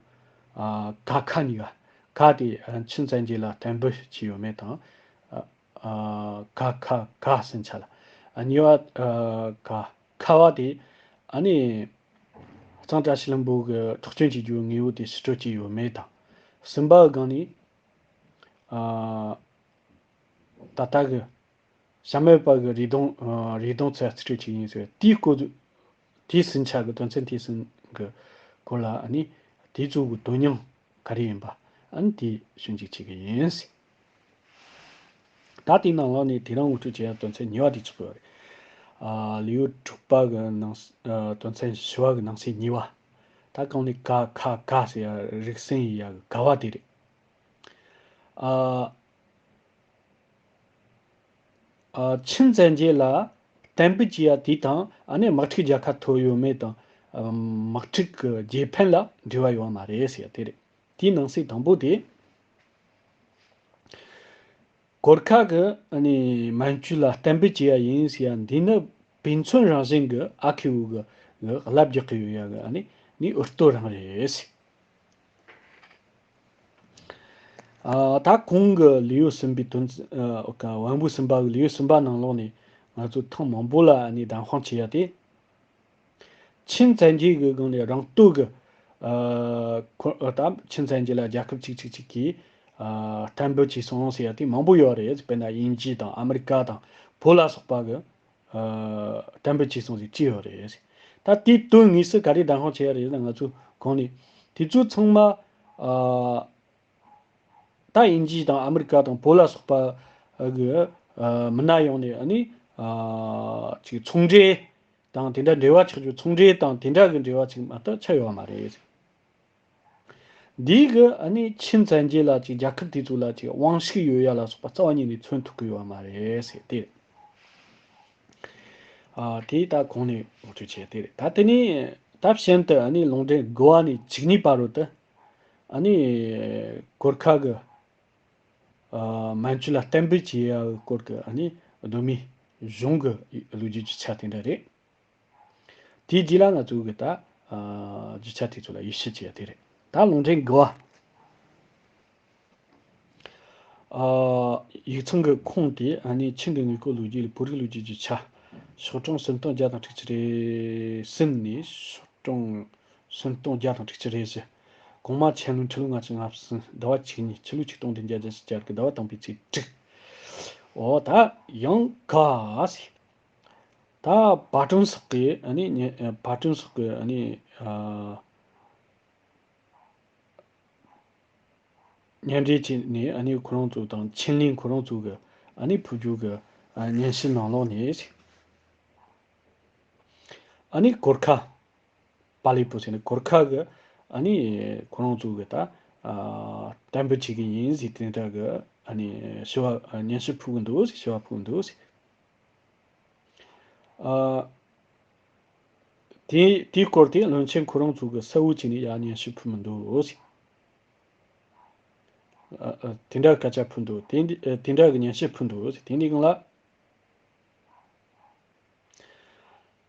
ཨ། ག་ཁ་གཉིས་ཀ། ག་དེ་ཨ་ཆིན་བཙན་རྒྱལ་ལ་གཏན་འབེབས་བྱས་ཡོད་མེད་དང་། ཨ། ཨ། ག་ཁ་ག་ཟིན་ཆ་ལ། ཨ། གཉིས་པ། ཨ། ག་ཁ་བ་དེ་ཨ་ནི་གཙང་བཀྲ་ཤིས་ལྷུན་པོ་གི་འཕྲོག་བཅོམ་བྱེད་རྒྱུའི་དངོས་པོ་དེ་ཕྱིར་སྤྲོད་བྱས་ཡོད་མེད་དང་། གསུམ་པ་གི་སྒང་ནས། ཨ། ད་ལྟ་གི་བྱ་སྨད་པ་གི་རེ་དུང་། ཨ། རེ་དུང་ཚུར་རྩིས་སྤྲོད་བྱས་ཡིན་ཟེར། དེའི་སྐོར། དེའི་ཟིན་ཆ་གི། དོན་ཚན་དེའི་ཟིན་གི་སྐོར་ལ་ཨ་ནི་དེ་ཚོ་གི་དོན་སྙིང་ག་རེ་ཡིན་པ། ཨ་ནི་དེ་ཞིབ་འཇུག་བྱེད་ཀྱི་ཡིན་ཟེར། ད་དེའི་ནང་ལོགས་ནས་དེ་རིང་ངོ་སྤྲོད་བྱེད་ཡ་དོན་ཚན་གཉིས་པ་དེ་ཆགས་ཡོད་རེད། ཨ། ལེའུ་དྲུག་པ་གི་ནང་། ཨ། དོན་ཚན་བཞི་བ་གི་ནང་གསེས་གཉིས་པ། ད་གོང་ནས་ག་ཁ་ག་ཟེར་ཡ་རིགས་གསུམ་ཡིན་ཡ་གི་ག་བ་དེ་རེད། ཨ། ཨ། ཆིན་བཙན་རྒྱལ་ལ་གཏན་འབེབས་བྱས་ཡ་དེ་དང་། ཨ་ནི་དམག་འཁྲུག་རྒྱལ་ཁ་ཐོབ་ཡོད་མེད་དང་། ཨ། དམག་འཁྲུག་གི་རྗེས་ཕན་ལ་འབྲེལ་བ་ཡོད་མ་རེད་ཟེར་ཡ་དེ་རེད། དེའི་ནང་གསེས་དང་པོ་དེ། གོར་ཁ་གི་ཨ་ནི་སྨན་བཅོས་ལ་གཏན་འབེབས་བྱས་ཡ་ཡིན་ཟེར་ཡ་འདི་ནི་དཔེ་མཚོན་རང་བཞིན་གྱི་ཨ་ཁུ་བོ་གི་གི་ལབ་རྒྱག་གི་ཡོད་ཡ་གི་ཨ་ནི་ནི་འུར་རྡོ་རང་རེད་ཟེར། ཨ། ད་གོང་གི་ལེའུ་གསུམ་པའི་དོན། ཨ། དབང་པོ་གསུམ་པ་གི་ལེའུ་གསུམ་པ་ནང་ལོགས་ནས་ང་ཚོ་ཐེངས་མང་པོ་ལ་ཨ་ནི་བདམས་དཔང་བྱེད་ཡ་དེ། ཆིན་བཙན་རྒྱལ་གྱི་སྒང་ནས་རང་སྟོབས་ཀྱིས། ཨ། ཁོ། ཨ། ད་ཆིན་བཙན་རྒྱལ་ལ་རྒྱལ་ཁབ་གཅིག་གཅིག་གཅིག་གིས། ཨ། གཏན་འབེབས་བྱས་སོང་ཟེར་ཡ་དེ་མང་པོ་ཡོད་རེད། དཔེར་ན་དབྱིན་ཇི་དང་ཨ་མི་རི་ཀ་དང་བོད་ལ་སོགས་པ་གིས། ཨ། གཏན་འབེབས་བྱས་སོང་ཟེར་བྲིས་ཡོད་རེད། ད་དེའི་དོན་དངོས་སུ་ག་རེ་བདམས་དཔང་བྱས་ཡ་རེད་ན། ང་ཚོ་གོང་ནས་དེ་ཚོ་ཚང་མ། ཨ། ད་དབྱིན་ཇི་དང་ཨ་མི་རི་ཀ་དང་བོད་ལ་སོགས་པ་གི། ཨ། མི་སྣ་ཡོང་ནས་ཨ་ནི། ཨ། ཅིག་ཚོང་འབྲེལ་དང་དེ་འདྲ་འབྲེལ་བ་ཆགས་རྒྱུ། ཚོང་འབྲེལ་དང་དེ་འདྲ་གི་འབྲེལ་བ་ཅིག་མ་གཏོགས་ཆགས་ཡོད་མ་རེད། འདི་གི་ཨ་ནི་ཆིན་བཙན་རྒྱལ་ལ་ཅིག་རྒྱལ་ཁབ་དེ་ཚོ་ལ་ཅིག་དབང་ཤུགས་ཡོད་ཡ་ལ་སོགས་པ་རྩ་བ་ཉིད་ནས་མཚོན་ཐུབ་ཀྱི་ཡོད་མ་རེད་ཟེར་ཏེ། ཨ། དེ་ད་གོང་ནས་ངོ་སྤྲོད་བྱས་ཏེ་རེད། ད་དེ་ནས་ད་གཞན་དུ་ཨ་ནི་ལུང་འདྲེན་དགུ་བ་ནས་བཅུ་གཉིས་བར་དུ། ཨ་ནི་གོར་ཁ་གི། ཨ། སྨན་བཅོས་ལ་གཏན་འབེབས་བྱེད་ཡ་གི་སྐོར་གྱི་ཨ་ནི་གདོད་མའི་གཞུང་གི་ལོ་རྒྱུས་རྒྱུ་ཆ་དེ་འདྲ་རེད། དེའི་རྗེས་ལ་ང་ཚོ་གི་ད། ཨ། རྒྱུ་ཆ་དེ་ཚོ་ལ་དབྱེ་ཞིབ་བྱེད་ཡ་དེ་རེད། ད་ལུང་འདྲེན་དགུ་བ། ཨ། ཡིག་ཚང་གི་ཁུངས་དེ་ཨ་ནི་ཆིན་གྱི་དངོས་སྐོར་ལོ་རྒྱུས་ལས་བོད་རིགས་ལོ་རྒྱུས་རྒྱུ་ཆ། ཤོག་གྲངས་སུམ་སྟོང་བརྒྱ་དང་དྲུག་ཅུ་རེ་གསུམ་ནས་ཤོག་གྲངས་སུམ་སྟོང་བརྒྱ་དང་དྲུག་ཅུ་རེ་བཞི། གོང་མ་ཆན་ལུན་ཁྲི་ལོ་ལྔ་བཅུ་ང་གསུམ་ཟླ་བ་བཅུ་གཉིས་ཕྱི་ལོ་ཆིག་སྟོང་བདུན་བརྒྱ་བརྒྱད་ཅུ་གྱ་དགུ་ཟླ་བ་དང་པོའི་ཚེས་དྲུག་འོ་ད་ཡང་ག་ཟེར། ད་པར་སྐྲུན་སོགས་ཀྱི་ཨ་ནི་ཉེ་པར་སྐྲུན་སོགས་ཀྱི་ཨ་ནི་ཨ། མཉམ་འབྲེལ་བྱས་ནས་ཨ་ནི་ཁོ་རང་ཚོ་དང་ཆིན་ལིན་ཁོ་རང་ཚོ་གི་ཨ་ནི་ཕུལ་རྒྱུ་གི་ཨ་སྙན་ཞུ་ནང་ལོགས་ནས་ཨ་ནི་གོར་ཁ་པ་ལི་པོ་ཟེར་ནས་གོར་ཁ་གི་ཨ་ནི་ཁོ་རང་ཚོ་གི་ད་ཨ་གཏན་འབེབས་བྱེད་ཀྱི་ཡིན་ཟེར་དེ་འདྲ་གི་ཨ་ནི་ཞུ་བ་ཨ་སྙན་ཞུ་ཕུལ་གི་འདུག་ཟེར་ཞུ་བ་ཕུལ་གི་འདུག་ཟེར། ཨ། དེ་དེའི་སྐོར་དེ་བློན་ཆེན་ཁོ་རང་ཚོ་གི་གསལ་བོ་བྱས་ནས་ཡར་སྙན་ཞུ་ཕུལ་མི་འདུག་ཟེར། ཨ་ཨ་དེ་འདྲ་སྐད་ཆ་ཕུལ་འདུག་དེ་འདི་ཨ་དེ་འདྲ་གི་སྙན་ཞུ་ཕུལ་འདུག་ཟེར། དེ་འདི་སྒང་ལ།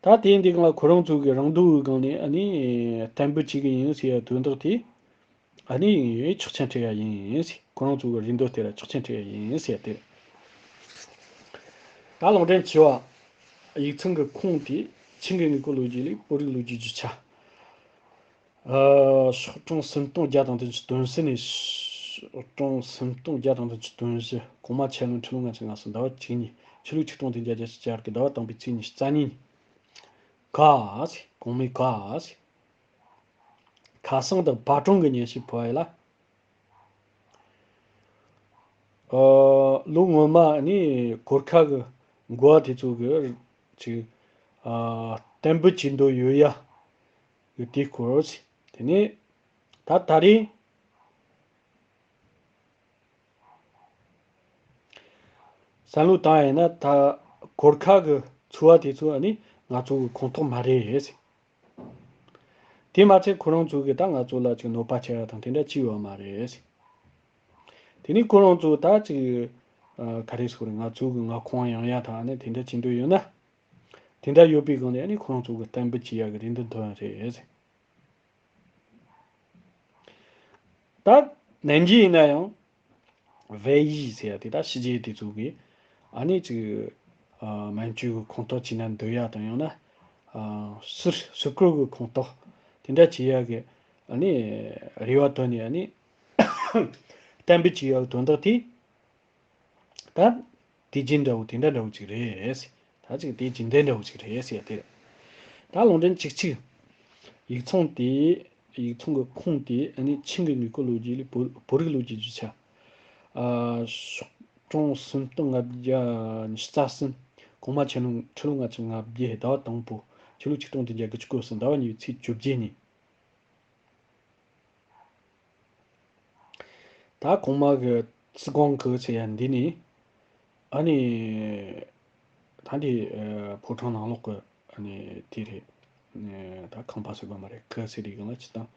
ད་དེ་འདི་སྒང་ལ་ཁོ་རང་ཚོ་གི་རང་འདོད་ཀྱི་སྒང་ནས་ཨ་ནི་གཏན་འབེབས་བྱེད་ཀྱི་ཡིན་ཟེར་ཡ་དོན་དག་དེ། ཨ་ནི་ཆོག་མཆན་སྤྲད་ཡ་ཡིན་ཟེར། ཁོ་རང་ཚོ་གི་རེ་འདོད་དེ་ལ་ཆོག་མཆན་སྤྲད་ཡ་ཡིན་ཟེར་ཏེ། ད་ལུང་འདྲེན་བྱས་པ། ཡིག་ཚང་གི་ཁུངས་དེ་ཆིང་གི་དངུལ་ཁང་ལོ་རྒྱུས་ལས་བོད་རིགས་ལོ་རྒྱུས་རྒྱུ་ཆ། ཨ། སོག་གྲངས་སུམ་སྟོང་བརྒྱ་དང་བདུན་ཅུ་དོན་གསུམ་ནས། སོག་གྲངས་སུམ་སྟོང་བརྒྱ་དང་བདུན་ཅུ་དོན་བཞི། གོང་མ་ཆན་ལུན་ཁྲི་ལོ་ལྔ་བཅུ་ང་གསུམ་ཟླ་བ་བཅུ་གཉིས་ཕྱི་ལོ་ཆིག་སྟོང་བདུན་བརྒྱ་བརྒྱད་ཅུ་གྱ་དགུ་ཟླ་བ་དང་པོའི་ཚེས་ཉི་ཤུ་རྩ་གཉིས་ཉིན། ག་ཟེར། གོང་མའི་ག་ཟེར། ཁ་སང་དང་པར་སྐྲུན་གྱི་སྙན་ཞུ་ཕུལ་བ་ཡིན་ལ། ཨ། ལོ་སྔོན་མ་ནི་གོར་ཁ་གི་འགོ་བ་དེ་ཚོ་གི་ཅིག་ཨ། གཏན་འབེབས་བྱེད་འདོད་ཡོད་ཡ་གི་དེའི་སྐོར། དེ་ནས་ད་ད་རེས། བསམ་བློ་བཏང་ཡིན་ན་ད་གོར་ཁ་གི་ཚོ་བ་དེ་ཚོ་ཨ་ནི་ང་ཚོ་གི་ཁོངས་གཏོགས་མ་རེད། དེ་མ་ཚད་ཁོ་རང་ཚོ་གི་ད་ང་ཚོ་ལ་ཅིག་གནོད་པ་བྱེད་ཡ་དང་དེ་འདྲ་ཅི་ཡོད་མ་རེད། དེ་ནི་ཁོ་རང་ཚོ་ད་ཅིག་ཨ། ག་རེ་ཟེར་དགོས་རེད། ང་ཚོ་གི་མངའ་ཁོངས་ཡོང་ཡ་དང་ཨ་ནི་དེ་འདྲ་བྱེད་འདོད་ཡོད་ན། དེ་འདྲ་ཡོད་པའི་སྒང་ནས་ཨ་ནི་ཁོ་རང་ཚོ་གི་གཏན་འབེབས་བྱེད་ཡ་གི་རེ་འདུན་འདོན་ཡ་རེད། ད་ནན་གྱི་ཡིན་ན་ཡང་། ཝེ་ཡི་ཟེར་ཡ་དེ་ད་ཕྱི་རྒྱལ་དེ་ཚོ་གིས་ཨ་ནི་ཅིག་ཨ། མན་ཇུ་གི་ཁོངས་གཏོགས་བྱས་ན་འདོད་ཡ་དང་ཡང་ན། ཨ། ཟུར་ཟུར་བཀོད་གི་ཁོངས་གཏོགས་དེ་འདྲ་བྱེད་ཡ་གི་ཨ་ནི་རེ་བ་བཏོན་ནས་ཨ་ནི་གཏན་འབེབས་བྱེད་ཡ་གི་དོན་དག་དེ། ད་དེ་རྒྱུན་འདྲ་བོ་དེ་འདྲ་འདྲ་བོ་ཅིག་རེད། ད་ཅིག་དེ་རྒྱུན་ལྡན་འདྲ་བོ་ཅིག་རེད་ཟེར་ཡ་དེ་རེད། ད་ལུང་འདྲེན་གཅིག་གཅིག་ཡིག་ཚང་དེ། ཡིག་ཚང་གི་ཁུངས་དེ་ཨ་ནི་ཆིང་གི་དངུལ་ཁང་ལོ་རྒྱུས་ལས་བོད་བོད་རིགས་ལོ་རྒྱུས་རྒྱུ་ཆ། ཨ། སོག་གྲངས་སུམ་སྟོང་ལྔ་བརྒྱ་ཉི་ཤུ་རྩ་གསུམ། གོང་མ་ཆན་ལུན་ཁྲི་ལོ་ལྔ་བཅུ་ང་བརྒྱད་ཟླ་བ་དང་པོ་ཕྱི་ལོ་ཆིག་སྟོང་བདུན་བརྒྱ་དགུ་བཅུ་གོ་གསུམ་ཟླ་བ་གཉིས་པའི་ཚེས་བཅོ་བརྒྱད་ཉིན། ད་གོང་མ་གི་ཙི་ཀོང་གི་ཟེར་ཡ་འདི་ནི། ཨ་ནི། ད་འདི་ཨ། ཕོ་བྲང་ནང་ལོགས་ཀྱི་ཨ་ནི་དེ་རེད། ཨ། ད་ཁང་པ་ཟེར་དགོས་མ་རེད། གི་ཟེར་དུས་སྒང་ལ་ཅི་དང་།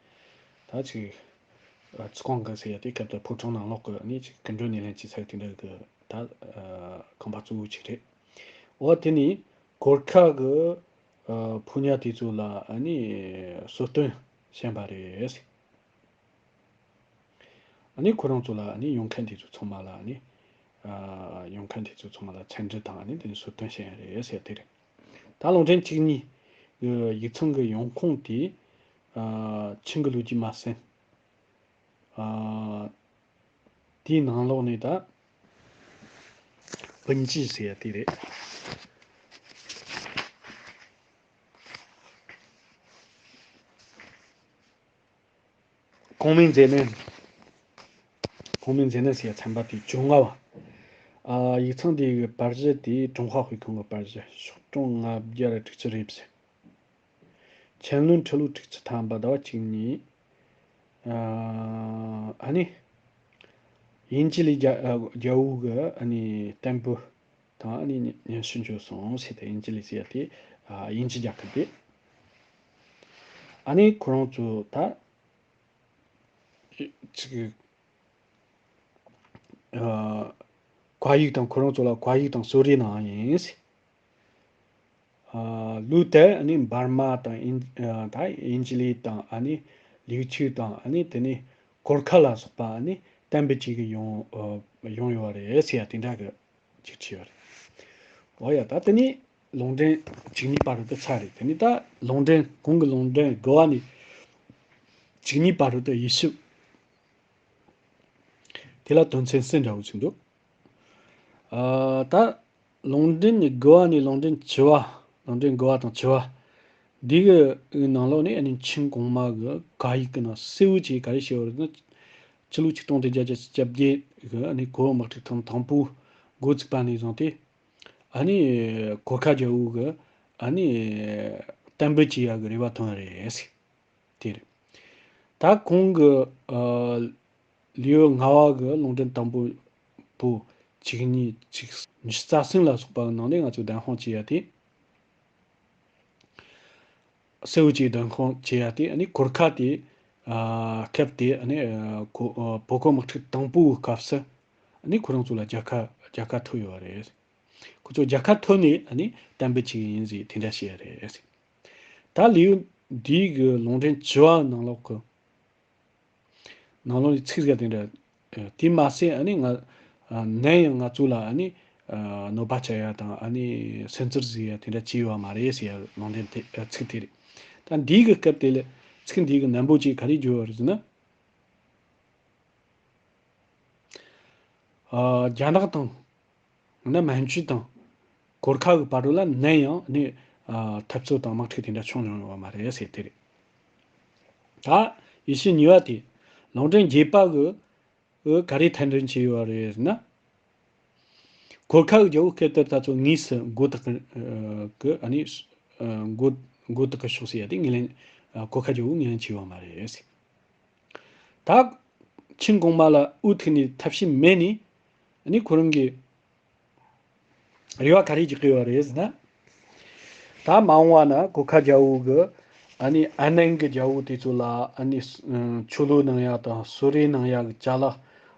ད་ཅིག་ཨ། ཙི་ཀོང་གི་ཟེར་ཡ་དེ་སྐབས་དེར་ཕོ་བྲང་ནང་ལོགས་ཀྱི་ཨ་ནི་ཅིག་སྐུ་མགྲོན་སྣེ་ལེན་བྱེད་ས་དེ་འདྲ་གི་ད་ཨ། ཁང་པ་གཙོ་བོ་ཅིག་རེད། འོ་དེ་ནི་གོར་ཁ་གི་ཨ། ཕོ་ཉ་དེ་ཚོ་ལ་ཨ་ནི་གསོལ་སྟོན་བྱིན་པ་རེད། ཨ་ནི་ཁོ་རང་ཚོ་ལ་ཨ་ནི་ཡོང་མཁན་དེ་ཚོ་ཚང་མ་ལ་ཨ་ནི། ཨ། ཡོང་མཁན་དེ་ཚོ་ཚང་མ་ལ་འཚམས་འདྲི་དང་ཨ་ནི་དེ་ནས་གསོལ་སྟོན་བྱས་ཡ་རེད་ཟེར་དེ་རེད། ད་ལུང་འདྲེན་གཅིག་གཉིས། ཡིག་ཚང་གི་ཡོང་ཁུངས་དེ། ཨ། ཆིང་གི་ལོ་རྒྱུས་མ་ཟིན། ཨ། དེའི་ནང་ལོགས་ནས་ད། པིན་ཅི་ཟེར་ཡ་དེ་རེད། གོང་མའི་མཛད་གནས། གོང་མའི་མཛད་གནས་ཟེར་ཡ་ཚན་པ་དེ་བཅོ་ལྔ་བ། ཨ། ཡིག་ཚང་དེ་གི་པར་གཞི་དེ་ཀྲུང་ཧྭ་དཔེ་ཁང་གི་པར་གཞི་སོག་གྲངས་ལྔ་བརྒྱ་དྲུག་ཅུ་རེ་བཞི། ཆན་ལུན་ཁྲི་ལོ་དྲུག་ཅུ་ཐམ་པ་ཟླ་བ་གཅིག་ཉིན། ཨ་ནི། དབྱིན་ཇི་ལི་རྒྱལ་རྒྱལ་པོ་གི་ཨ་ནི་བསྟན་པ་དང་ཨ་ནི་སྙན་ཞུ་འབྱོར་སོང་ཟེར་ཏེ། དབྱིན་ཇི་ལི་ཟེར་ཡ་དེ་ཨ་དབྱིན་ཇི་རྒྱལ་ཁབ་དེ། ཨ་ནི་ཁོ་རང་ཚོ་ད་ཅིག་ཨ་བཀའ་ཡིག་དང་། ཁོ་རང་ཚོ་ལ་བཀའ་ཡིག་དང་གསོལ་རས་གནང་ཡིན་ཟེར། ཨ། ལོ་དེར་ཨ་ནི་འབར་མ་དང་དབྱིན། ཨ། ད་དབྱིན་ཇི་ལི་དང་ཨ་ནི་ལིའུ་ཆུ་དང་ཨ་ནི་དེ་ནས་གོར་ཁ་ལ་སོགས་པ་ཨ་ནི་གཏན་འབེབས་བྱེད་གི་ཡོང་། ཨ། ཡོང་ཡོད་རེད་ཟེར་ཡ་དེ་འདྲ་གི་ཅིག་བྲིས་ཡོད་རེད། འོ་ཡ། ད་དེ་ནི་ལུང་འདྲེན་གཅིག་གཉིས་བར་དུ་ཚར་རེད། དེ་ནི་ད་ལུང་འདྲེན། གོང་གི་ལུང་འདྲེན་དགུ་བ་ནས་ བཅུ་གཉིས་བར་དུ་དབྱེ་ཞིབ། དེ་ལ་དོན་ཚན་གསུམ་འདྲ་བོ་ཅིག་འདུག་ཨ། ད་ལུང་འདྲེན་དགུ་བ་ནས་ལུང་འདྲེན་བཅུ་བ། ལུང་འདྲེན་དགུ་བ་དང་བཅུ་བ། འདི་གི་ནང་ལོགས་ནས་ཨ་ནི་ཆིང་གོང་མ་གི་བཀའ་ཡིག་གི་ནང་གསལ་བོ་ཅིག་ག་རེ་བཤད་ཡོད་རེད་ན། ཕྱི་ལོ་ཆིག་སྟོང་བདུན་བརྒྱ་བརྒྱད་ཅུ་གྱ་བརྒྱད་གི་ཨ་ནི་གོ་བོ་དམག་འཁྲུག་ཐེངས་དང་པོ་འགོ་བཙུགས་པ་ནས་བཟུང་སྟེ། ཨ་ནི་གོར་ཁ་རྒྱལ་པོ་གི་ཨ་ནི་གཏན་འབེབས་བྱེད་ཡག་གི་རེ་བ་བཏོན་རེད། དེ་རེད། ད་གོང་གི་ཨ་ལེའུ་ལྔ་བ་གི་ལུང་འདྲེན་དང་པོ་པོ་གཅིག་གཉིས་གཅིག་ཉི་ཤུ་རྩ་གསུམ་ལ་སོགས་པ་གི་ནང་ནས་ང་ཚོས་བདེན་དཔང་བྱེད་ཡ་དེ། གསལ་བོ་ཅིག་བདེན་དཔང་བྱེད་ཡ་དེ་ཨ་ནི་གོར་ཁ་དེ་ཨ་སྐབས་དེ་ཨ་ནི་ཨ་གོ་ཨ་བོད་གོ་དམག་འཁྲུག་དང་པོའི་སྐབས་སུ་ཨ་ནི་ཁོ་རང་ཚོ་ལ་རྒྱལ་ཁ་རྒྱལ་ཁ་ཐོབ་ཡོད་རེད། ཁོ་ཚོ་རྒྱལ་ཁ་ཐོབ་ནས་ཨ་ནི་གཏན་འབེབས་བྱས་ཡིན་ཟེར་དེ་འདྲ་བཤད་རེད། ད་ལེའུ་འདིའི་གི་ལུང་འདྲེན་བཅུ་བ་ནང་ལོགས་གི་ནང་ལོགས་ནས་ཚིག་ཟིག་དེ་འདྲ། ཨ་དེ་མ་ཟད་ཨ་ནི་ང་ཨ་ནམ་ཡང་ང་ཚོ་ལ་ཨ་ནི་ཨ་གནོད་པ་བྱ་ཡ་དང་ཨ་ནི་སུན་གཙེར་བཟོ་ཡ་དེ་འདྲ་བྱས་ཡོད་མ་རེད་ཟེར་ཡ་ལུང་འདྲེན་དེ་ཨ་ཚིག་དེ་རེད། ད་འདིའི་གི་སྐབས་དེ་ལ་ཚིག་འདིའི་གི་ནན་པོ་ཅིག་ག་རེ་བརྗོད་ཡོད་རེད་ཟེར་ན། ཨ་རྒྱ་ནག་དང་། ན་མན་ཇུ་དང་གོར་ཁ་གི་བར་དུ་ལ་ནམ་ཡང་ནི་ཨ་འཐབ་རྩོད་དང་དམག་འཁྲུག་དེ་འདྲ་བྱུང་མྱོང་ཡོད་པ་མ་རེད་ཟེར་དེ་རེད། ད་ཡེ་ཤུ་གཉིས་པ་དེ་ལུང་འདྲེན་བརྒྱད་པ་གི་ག་རེ་ཐད་འདྲེན་བྱས་ཡོད་རེད་ཟེར་ན། གོར་ཁ་གི་རྒྱལ་པོ་སྐབས་དེར་ད་ཚོ་དངོས་སུ་མགོ་བཏགས་གི་ཨ་ནི་མགོ་མགོ་བཏགས་གི་ཤོག་ཟེར་ཡ་དེ་ངོས་ལེན། གོར་ཁ་རྒྱལ་པོ་ངོས་ལེན་བྱས་ཡོད་མ་རེད་ཟེར། ད་ཆིང་གོང་མ་ལ་འུ་ཐུག་ནས་ཐབས་ཤེས་མེད་ནས་ཨ་ནི་ཁོ་རང་གི་རེ་བ་ག་རེ་རྒྱག་གི་ཡོད་རེད་ཟེར་ན། ད་མ་འོངས་པ་ན་གོར་ཁ་རྒྱལ་པོ་གི་ཨ་ནི་ཨ་ནན་གི་རྒྱལ་པོ་དེ་ཚོ་ལ་ཨ་ནི་ཆོ་ལོ་གནང་ཡ་དང་གསོལ་རས་གནང་ཡ་གི་ཅ་ལག་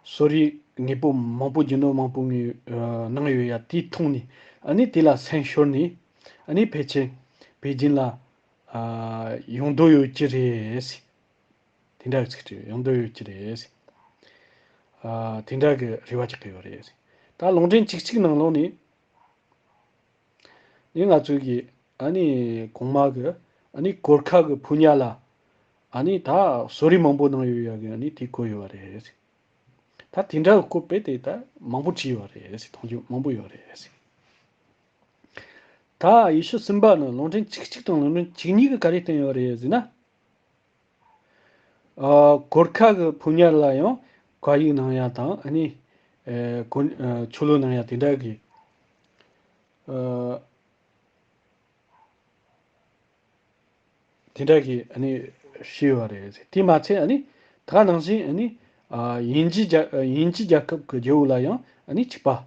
གསོལ་རས་དངོས་པོ་མང་པོ་རྒྱུ་ནོར་མང་པོ་ངས་གནང་ཡོད་ཡ་དེ་མཐོང་ནས་ཨ་ནི་དེ་ལ་སེམས་ཤོར་ནས་ཨ་ནི་ཕལ་ཆེར་པེ་ཅིན་ལ་ཡོང་འདོད་ཡོད་ཀྱི་རེད། དེ་འདྲ་གི་ཚིག་བྲིས་ཡོང་འདོད་ཡོད་ཀྱི་རེད། ཨ་དེ་འདྲ་གི་རེ་བ་རྒྱག་གི་ཡོད་རེད། ད་ལུང་འདྲེན་གཅིག་གཅིག་ནང་ལོགས་ནས་ནི་ང་ཚོའི་གི་ཨ་ནི་གོང་མ་གི་ཨ་ནི་གོར་ཁ་གི་ཕོ་ཉ་ལ་ཨ་ནི་ད་གསོལ་རས་མང་པོ་གནང་ཡོད་ཡ་གི་ཨ་ནི་དེ་བཀོད་ཡོད་རེད། ད་དེ་འདྲ་གི་བཀོད་པས་དེ་ད་མང་པོ་བྲིས་ཡོད་རེད། མཐོང་རྒྱུ་མང་པོ་ཡོད་རེད། ད་ཡེ་ཤུ་གསུམ་པ་ནི་ལུང་འདྲེན་གཅིག་གཅིག་དང་ལུང་འདྲེན་གཅིག་གཉིས་ཀྱིས་ག་རེ་བསྟན་ཡོད་རེད་ཟེར་ན། ཨ་གོར་ཁ་གི་ཕོ་ཉ་ལ་ཡང་བཀའ་ཡིག་གནང་ཡ་དང་ཨ་ནི་ཨེ་གོ་ཨ་ཆོ་ལོ་གནང་ཡ་དེ་འདྲ་གི་ཨ་དེ་འདྲ་གི་ཨ་ནི་བཤད་ཡོད་རེད། དེ་མ་ཚད་ཨ་ནི་ད་ག་ནང་བཞིན་ཨ་ནི་ཨ་དབྱིན་ཇི་རྒྱ་དབྱིན་ཇི་རྒྱལ་ཁབ་ཀྱི་རྒྱལ་པོ་ལ་ཡང་ཨ་ནི་གཅིག་པ།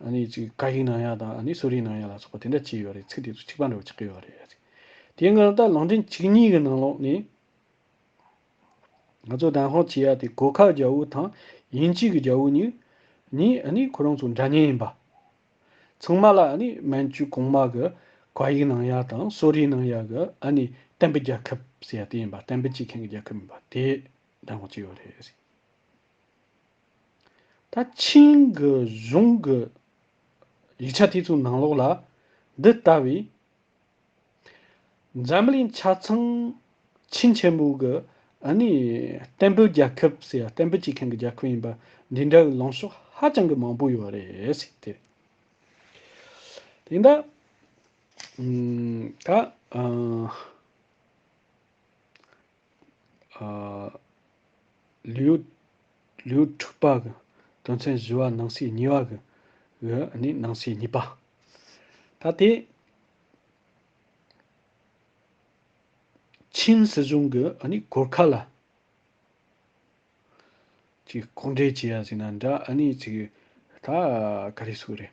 ཨ་ནི་ཅིག་བཀའ་ཡིག་གནང་ཡ་དང་ཨ་ནི་གསོལ་རས་གནང་ཡ་ལ་སོགས་པ་དེ་འདྲ་བྱས་ཡོད་རེད། ཚིག་དེ་ཚོ་གཅིག་པ་འདྲ་བོ་ཆགས་ཀྱི་ཡོད་རེད། དེ་སྔོན་ད་ལུང་འདྲེན་གཅིག་གཉིས་ཀྱི་ནང་ལོགས་ནས་ང་ཚོ་བདེན་དཔང་བྱེད་ཡ་དེ་གོར་ཁ་རྒྱལ་པོ་དང་དབྱིན་ཇི་གི་རྒྱལ་པོ་གཉིས་གཉིས་ཨ་ནི་ཁོ་རང་ཚོ་འདྲ་མཉམ་ཡིན་པ། ཚང་མ་ལ་ཨ་ནི་མན་ཇུ་གོང་མ་གི་བཀའ་ཡིག་གནང་ཡ་དང་གསོལ་རས་གནང་ཡ་གི་ཨ་ནི་གཏན་འབེབས་རྒྱལ་ཁབ་ཟེར་ཡ་དེ་ཡིན་པ། གཏན་འབེབས་བྱེད་མཁན་གྱི་རྒྱལ་ཁབ་ཡིན་པ་དེ་བདེན་དཔང་བྱས་ཡོད་རེད། ད་ཆིང་གི་གཞུང་གི་ཡིག་ཆ་དེ་ཚོའི་ནང་ལོགས་ལ་འདི་ལྟ་བུའི་འཛམ་གླིང་ཆ་ཚང་ཆིང་ཆེན་པོ་གི་ཨ་ནི་གཏན་འབེབས་རྒྱལ་ཁབ་ཟེར་ཡ་གཏན་འབེབས་བྱེད་མཁན་གྱི་རྒྱལ་ཁབ་ཡིན་པ་འདི་འདྲ་གི་ལངས་ཕྱོགས་ཧ་ཅང་གི་མང་པོ་ཡོད་རེད་ཟེར་ཏེ། དེ་འདྲ་ད་ཨ། ཨ་ལེའུ་ལེའུ་དྲུག་པ་གི་དོན་ཚན་བཞི་བ་ནང་གསེས་གཉིས་པ་གི་གི་ནི་ནང་གསེས་གཉིས་པ། ད་དེ་ཆིན་སྲིད་གཞུང་གི་ཨ་ནི་གོར་ཁ་ལ་ཅིག་ལྐོག་འདྲེན་བྱེད་ཡ་ཟེར་ན་འདྲ། ཨ་ནི་ཅིག་ད་ག་རེ་ཟེར་རེད།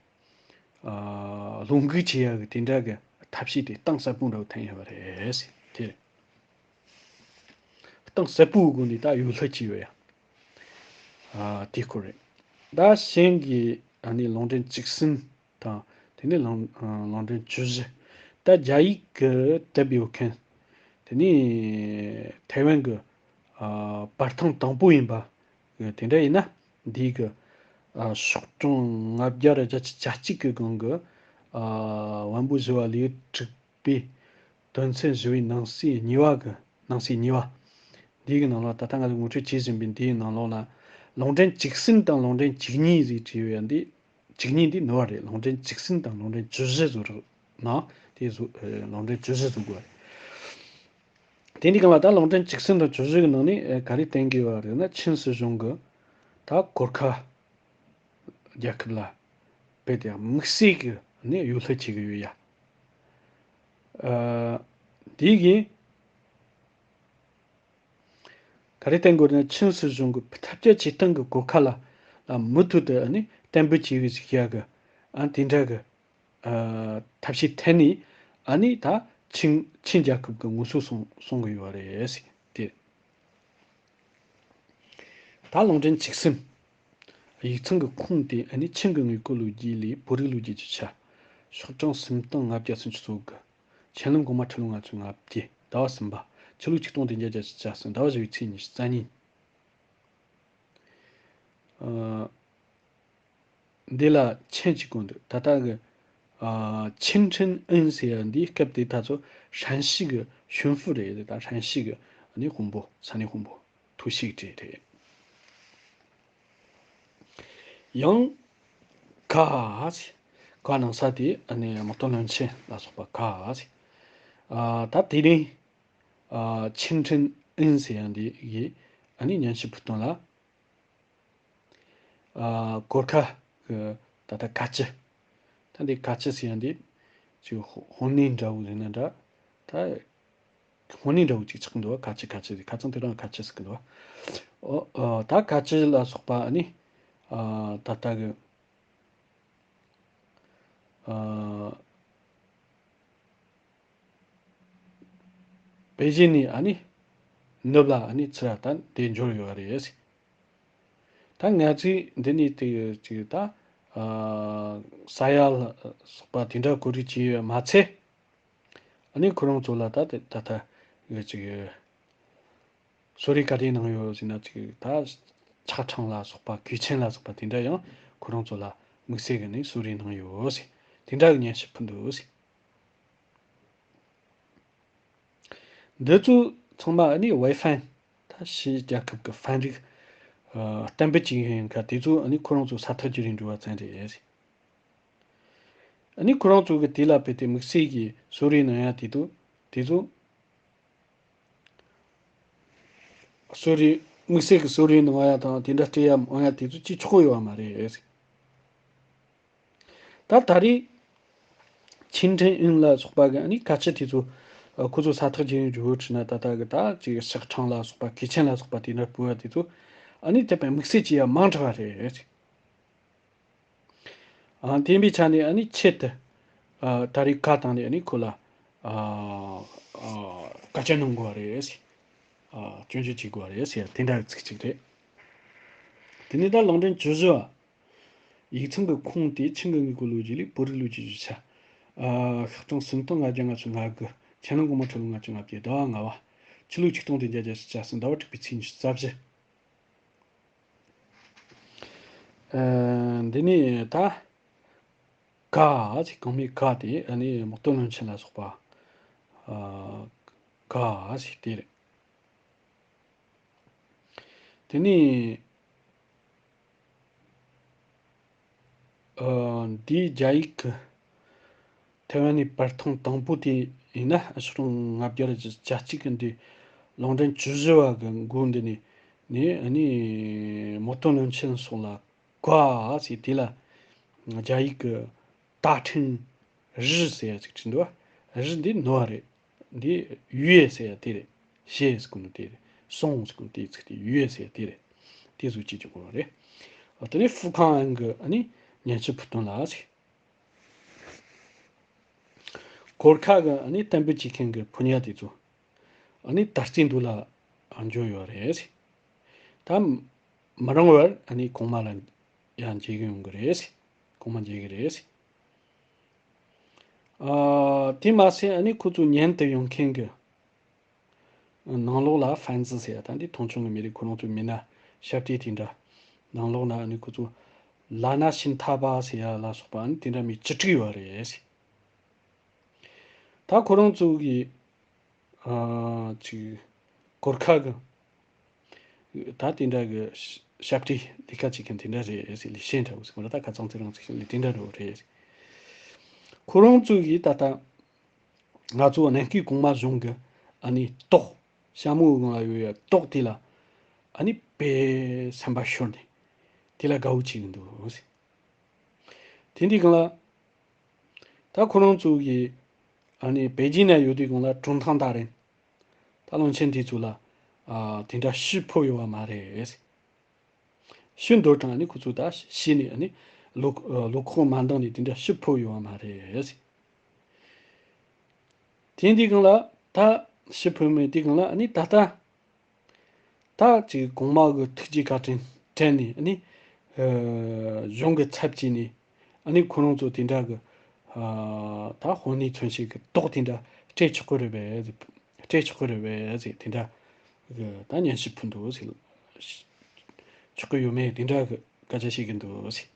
ཨ་བློ་འགུག་བྱེད་ཡ་གི་དེ་འདྲ་གི་ཐབས་ཤེས་དེ་གཏིང་ཟབ་པོ་འདྲ་བོ་ཐོན་ཡོད་པ་རེད་ཟེར་དེ། གཏིང་ཟབ་པོའི་སྒོ་ནས་ད་ཡོ་ལྷད་ཅིག་ཡོད་ཡ། ཨ་དེ་ཁོ་རེད། ད་གཞན་གྱི་ཨ་ནི་ལུང་འདྲེན་བཅུ་གསུམ་དང་དེ་ནས་ལུང་ཨ་ལུང་འདྲེན་བཅུ་བཞི། ད་རྒྱ་ཡིག་གི་དེབ་ཡོད་མཁན། དེ་ནས་ཐའེ་ཝན་གྱི་ཨ་པར་ཐེངས་དང་པོ་ཡིན་པ་གི་དེ་འདྲ་ཡིན་ན། འདི་གི་ཨ་ཤོག་གྲངས་ལྔ་བརྒྱ་ར་བརྒྱད་ཅུ་གྱ་གཅིག་གི་སྒང་གི་ཨ་བམ་པོ་བཞི་བ་ལེའུ་དྲུག་པའི་དོན་ཚན་བཞི་བའི་ནང་གསེས་གཉིས་པ་གི་ནང་གསེས་གཉིས་པ། འདི་གི་ནང་ལ་ད་ལྟ་ང་ཚོས་ངོ་སྤྲོད་བྱེད་བཞིན་པའི་འདིའི་ནང་ལོགས་ལ། ལུང་འདྲེན་བཅུ་གསུམ་དང་ལུང་འདྲེན་བཅུ་གཉིས་ཟེར་བྲིས་ཡོད་ཡ་འདི། བཅུ་གཉིས་འདི་ནོར་བ་རེད། ལུང་འདྲེན་བཅུ་གསུམ་དང་ལུང་འདྲེན་བཅུ་བཞི་བཟོ་རོགས་གནང་། དེ་བཟོ། ཨེ། ལུང་འདྲེན་བཅུ་བཞི་བཟོ་དགོས་པ་རེད། དེ་འདི་གང་ལ་ད་ལུང་འདྲེན་བཅུ་གསུམ་དང་བཅུ་བཞི་གི་ནང་ནས། ཨེ། ག་རེ་བསྟན་དགོས་པ་རེད་ན། ཆིན་སྲིད་གཞུང་གི་ད་གོར་ཁ་རྒྱལ་ཁབ་ལ་རྦད་དེ་དམིགས་བསལ་གྱི་ནས་ཡོ་ལྷད་བྱེད་ཀྱི་ཡོད་ཡ། ཨ། དེ་གིས་ག་རེ་བསྟན་དགོས་ན། ཆིན་སྲིད་གཞུང་གི་ཐབས་བརྒྱ་ཇུས་སྟོང་གི་གོར་ཁ་ལ་ལ་མུ་མཐུད་དུ་ཨ་ནི་གཏན་འབེབས་བྱེད་ཀྱི་ཞིག་ཡ་གི། ཨ། དེ་འདྲ་གི། ཨ། ཐབས་ཤེས་འཐེན་ནས། ཨ་ནི་ད་ཆིན་ཆིན་རྒྱལ་ཁབ་ཀྱི་ངོ་སོ་སྲུང་སྲུང་གི་ཡོད་རེད་ཟེར་ཏེ། ད་ལུང་འདྲེན་བཅུ་གསུམ། ཡིག་ཚང་གི་ཁུངས་དེ། ཨ་ནི་ཆིན་གྱི་དངོས་པོ་ལོ་རྒྱུས་ལས་བོད་རིགས་ལོ་རྒྱུས་ཀྱི་ཆ། ཤོག་གྲངས་སུམ་སྟོང་ལྔ་བརྒྱ་སུམ་ཅུ་སོ་དགུ། ཆན་ལུང་གོང་མ་ཁྲི་ལོ་ལྔ་བཅུ་ང་བརྒྱད། ཟླ་བ་གསུམ་པ། ཕྱི་ལོ་ཆིག་སྟོང་བདུན་བརྒྱ་བརྒྱད་ཅུ་གྱ་གསུམ། ཟླ་བ་བཞི་པའི་ཚེས་ཉི་ཤུ་རྩ་གཉིས། ཨ། འདི་ལ་མཆན་གཅིག་བཀོད་འདུག་ད་ལྟ་གི། ཨ། ཆིན་ཁྲིན་ཨིན་ཟེར་ཡ་འདི་སྐབས་དེ་ད་ཚོ་ཧྲན་ཞི་གི་ཤུན་ཧྥུ་རེད། ད་ཧྲན་ཞི་གི་ཨ་ནི་དཔོན་པོ། ས་གནས་དཔོན་པོ། ཐུའུ་ཞིག་ཅེས་རེད། ཡང་། ག་ཟེར། ག་ནང་ས་དེ་ཨ་ནི་དམག་དོན་བློན་ཆེན་ལ་སོགས་པ་ག་ཟེར། ཨ། ད་དེ་རིང་། ཨ། ཆིན་ཁྲིན་ཨིན་ཟེར་ཡ་འདི་གིས་ཨ་ནི་སྙན་ཞུ་ཕུལ་དོན་ལ། ཨ། གོར་ཁ་གི་ད་ལྟ་ག་ཅི། ད་འདི་ག་ཅི་ཟེར་ཡ་འདི་ཅིག་ཧོ་ཧོ་ནི་འདྲ་བོ་ཟེར་ན་འདྲ། ད་ཧོ་ནི་འདྲ་བོ་ཅིག་ཆགས་འདུག་བ། ག་ཅི་ག་ཅི་ཟེར། ཁ་སང་དེ་རིང་ག་ཅི་ཟེར་གི་འདུག་བ། ཨོ། ཨ། ད་ག་ཅི་ལ་སོགས་པ་ཨ་ནི། ཨ། ད་ལྟ་གི། ཨ། པེ་ཅིན་ནས་ཨ་ནི་ནུབ་ལ་ཨ་ནི་ཚུར་ད་དེ་འབྱོར་ཡོད་རེད། ད་ང་ཚོས་འདི་ནས་དེ་ཅིག་ད། ཨ། ས་ཡ་ལ་སོགས་པ་དེ་འདྲ་བཀོད་སྒྲིག་བྱས་ཡོད་མ་ཚད། ཨ་ནི་ཁོ་རང་ཚོ་ལ་ད་དེ་ད་ལྟ་ཡོད་ཅིག་ཡོད། གསོལ་རས་ག་རེ་གནང་ཡོད་ཟེར་ན། ཅིག་ད་ཕྱག་ཕྲེང་ལ་སོགས་པ། གོས་ཆེན་ལ་སོགས་པ་དེ་འདྲ་ཡང་ཁོ་རང་ཚོ་ལ་དམིགས་བསལ་གྱི་ནས་གསོལ་རས་གནང་ཡོད་ཟེར། དེ་འདྲ་གི་སྙན་ཞུ་ཕུལ་འདུག་ཟེར། འདི་ཚོ་ཚང་མ་ཨ་ནི་ཝེ་ཧྥན། ད་ཕྱི་རྒྱལ་ཁབ་ཀྱི་ཧྥན་རིགས། ཨ། གཏན་འབེབས་བྱེད་མཁན་ག་དེ་ཚོ་ཨ་ནི་ཁོ་རང་ཚོ་ས་ཐག་བརྒྱུད་རིང་འགྲོ་བ་ཙམ་རེད། ཨ་ནི་ཁོ་རང་ཚོ་གི་དེ་ལ་དཔེ་དེ་དམིགས་བསལ་གྱི་གསོལ་རས་གནང་ཡ་དེ་ཚོ། དེ་ཚོ། གསོལ་རས། དམིགས་བསལ་གྱི་གསོལ་རས་གནང་ཡ་དང་དེ་འདྲ་སྤྲད་ཡ་མང་ཡ་དེ་ཚོ་ཅིག་ཆོག་གི་ཡོད་མ་རེད། ད་ད་རེས་ཆིན་ཁྲིན་ཨིན་ལ་སོགས་པ་གི་ཨ་ནི་ག་ཅི་དེ་ཚོ། ཨ། ཁོ་ཚོ་ས་ཐག་བརྒྱུད་རིང་འགྲོ་ཁྲིད་ན། ད་ལྟ་གི་ད་ཅིག་ཕྱག་ཕྲེང་ལ་སོགས་པ། གོས་ཆེན་ལ་སོགས་པ་དེ་འདྲ་ཕུལ་བ་དེ་ཚོ་ཨ་ནི་དེ་དཔེ་དམིགས་བསལ་གྱི་ཡ་མང་དྲགས་པ་རེད། ཨ། དེ་ཡིན་པའི་ཆ་ནས་ཨ་ནི་ཆེད་དུ། ཨ། ད་རེས་ག་བཏང་ནས་ཨ་ནི་ཁོ་ལ། ཨ། ཨ། བཀའ་བཀྱོན་གནང་དགོས་པ་རེད། ཨ། སྐྱོན་བརྗོད་བྱེད་དགོས་པ་རེད་ཟེར། དེ་འདྲ་ཚིག་གཅིག་རེད། དེ་ནས་ད་ལུང་འདྲེན་བཅུ་བཞི་བ། ཡིག་ཚང་གི་ཁུངས་དེ་ཆིན་གྱི་དངོས་པོ་ལོ་རྒྱུས་ལས་བོད་རིགས་ལོ་རྒྱུས་ཀྱི་ཆ། ཨ། ཤོག་གྲངས་སུམ་སྟོང་ལྔ་བརྒྱ་ལྔ་བཅུ་ང་དགུ། ཆན་ལུང་གོང་མ་ཁྲི་ལོ་ལྔ་བཅུ་ང་བརྒྱད། ཟླ་བ་ལྔ་པ། ཕྱི་ལོ་ཆིག་སྟོང་བདུན་བརྒྱ་བརྒྱད་ཅུ་གྱ་གསུམ། ཟླ་བ་དྲུག་པའི་ཚེས་ཉི་ཤུ་རྩ་བཞི། ཨ། འདི་ནས་ད་ག་ཟེར། གོང་མའི་ག་དེ་ཨ་ནི་དམག་དོན་བློན་ཆེན་ལ་སོགས་པ། ཨ། ག་ཟེར་དེ་རེད། དེ་ནས། ཨ། འདིའི་རྒྱ་ཡིག་གི་ཐའེ་ཝན་ནས་པར་ཐེངས་དང་པོ་དེ་ཡིན་ན། ཤོག་གྲངས་ལྔ་བརྒྱ་བརྒྱད་ཅུ་གཅིག་གི་འདི་ལུང་འདྲེན་བཅུ་བཞི་བ་གི་མགོ་འདི་ནས་ནས་ཨ་ནི་དམག་དོན་བློན་ཆེན་སོགས་ལ་ག་ཟེར། དེ་ལ་རྒྱ་ཡིག་གི་ཏ་ཁྲིན་རི་ཟེར་ཡ་ཅིག་བྲིས་འདུག་བ། རི་འདི་ནོར་བ་རེད། འདི་ཡུའེ་ཟེར་ཡ་དེ་རེད། ཞེས་ཟེར་གོ་ནོ་དེ་རེད། སོང་ཟེར་གོ་ནོ་དེ་ཚིག་དེ་ཡུའེ་ཟེར་ཡ་དེ་རེད། དེ་བཟོ་བྱེད་ཀྱི་དགོས་པ་རེད། འོ། དེ་ནས་ཧྥུ་ཁང་ཨན་གྱི་ཨ་ནི་སྙན་ཞུ་ཕུལ་དོན་ལ་ཟེར། གོར་ཁ་གི་ཨ་ནི་གཏན་འབེབས་བྱེད་མཁན་གྱི་ཕོ་ཉ་དེ་ཚོ་ཨ་ནི་ད་རྩིས་འདུག་ལ་འབྱོར་ཡོད་རེད་ཟེར། ད་མི་རིང་བར་ཨ་ནི་གོང་མ་ལ་ཡང་མཇལ་གི་ཡོང་གི་རེད་ཟེར། གོང་མ་མཇལ་གི་རེད་ཟེར། ཨ། དེ་མ་ཟད་ཨ་ནི་ཁོ་ཚོ་ཉན་དུ་ཡོང་མཁན་གྱི་ནང་ལོགས་ལ་ཧྥན་ཙི་ཟེར་ཡ། ད་འདི་མཐོང་ཆུང་གི་མི་རིགས་ཁོ་རང་ཚོའི་མི་སྣ་ཤར་ཏེ་དེ་འདྲ། ནང་ལོགས་ན་ཨ་ནི་ཁོ་ཚོ་ལ་ན་ཤིན་ཐ་པ་ཟེར་ཡ་ལ་སོགས་པ་ཨ་ནི་དེ་འདྲ་མི་བཅུ་དྲུག་ཡོད་རེད་ཟེར། ད་ཁོ་རང་ཚོ་གི། ཨ། ཅིག་གོར་ཁ་གི་ ད་དེ་འདྲ་གི་ཞབས་ཕྱི་ལས་ཀ་བྱེད་མཁན་དེ་འདྲ་རེད་ཟེར། ལས་བྱེད་འདྲ་བོ་ཟེར་གོ་ར། ད་ཁ་ཚང་ཚེ་རིང་ཚེ་ཞིང་ལས་དེ་འདྲ་འདྲ་བོ་རེད། ཁོ་རང་ཚོ་གིས་ད་ལྟ་ང་ཚོ་གནས་སྐབས་གོང་མ་གཞུང་གི་ཨ་ནི་ཏོག་ཞྭ་མོའི་སྒང་ལ་ཡོད་ཡ་ཏོག་དེ་ལ་ཨ་ནི་དཔེ་སེམས་པ་ཤོར་ནས་དེ་ལ་དགའ་བོ་བྱེད་ཀྱི་འདུག་ཟེར། དེ་འདི་སྒང་ལ་ད་ཁོ་རང་ཚོ་གིས་ཨ་ནི་པེ་ཅིན་ན་ཡོད་དུས་སྒང་ལ་ཀྲུང་ཐང་དང་རིན་ད་བློན་ཆེན་དེ་ཚོ་ལ་ཨ་དེ་འདྲ་ཞུ་ཕོད་ཡོད་པ་མ་རེད། ཞུ་འདོད་དང་ཨ་ནི་ཁོ་ཚོ་ད་ཤེས་ནས་ཨ་ནི་བློ་ཨ་བློ་ཁོག་མ་འདང་ནས་དེ་འདྲ་ཞུ་ཕོད་ཡོད་པ་མ་རེད། དེ་འདི་སྒང་ལ་ད་ཞུ་ཕོད་མེད་དེ་སྒང་ལ་ཨ་ནི་ད་ལྟ། ད་ཅིག་གོང་མ་གི་ཐུགས་རྗེ་བཀའ་དྲིན་དྲན་ནས་ཨ་ནི། ཨ་གཞུང་གི་ཚབ་བྱས་ནས་ཨ་ནི་ཁོ་རང་ཚོ་དེ་འདྲ་གི་ཨ་ད་དཔོན་གནས་མཚོན་བྱེད་གི་ཏོག་དེ་འདྲ་སྤྲད་ཆོག་གི་རེད་པས། སྤྲད་ཆོག་གི་རེད་པས་ཟེར། དེ་འདྲ་གི་ད་སྙན་ཞུ་ཕུལ་འདུག་ཟེར། ཆོག་གི་ཡོད་མེད་དེ་འདྲ་གི་སྐད་ཆ་བཤད་གི་འདུག་ཟེར།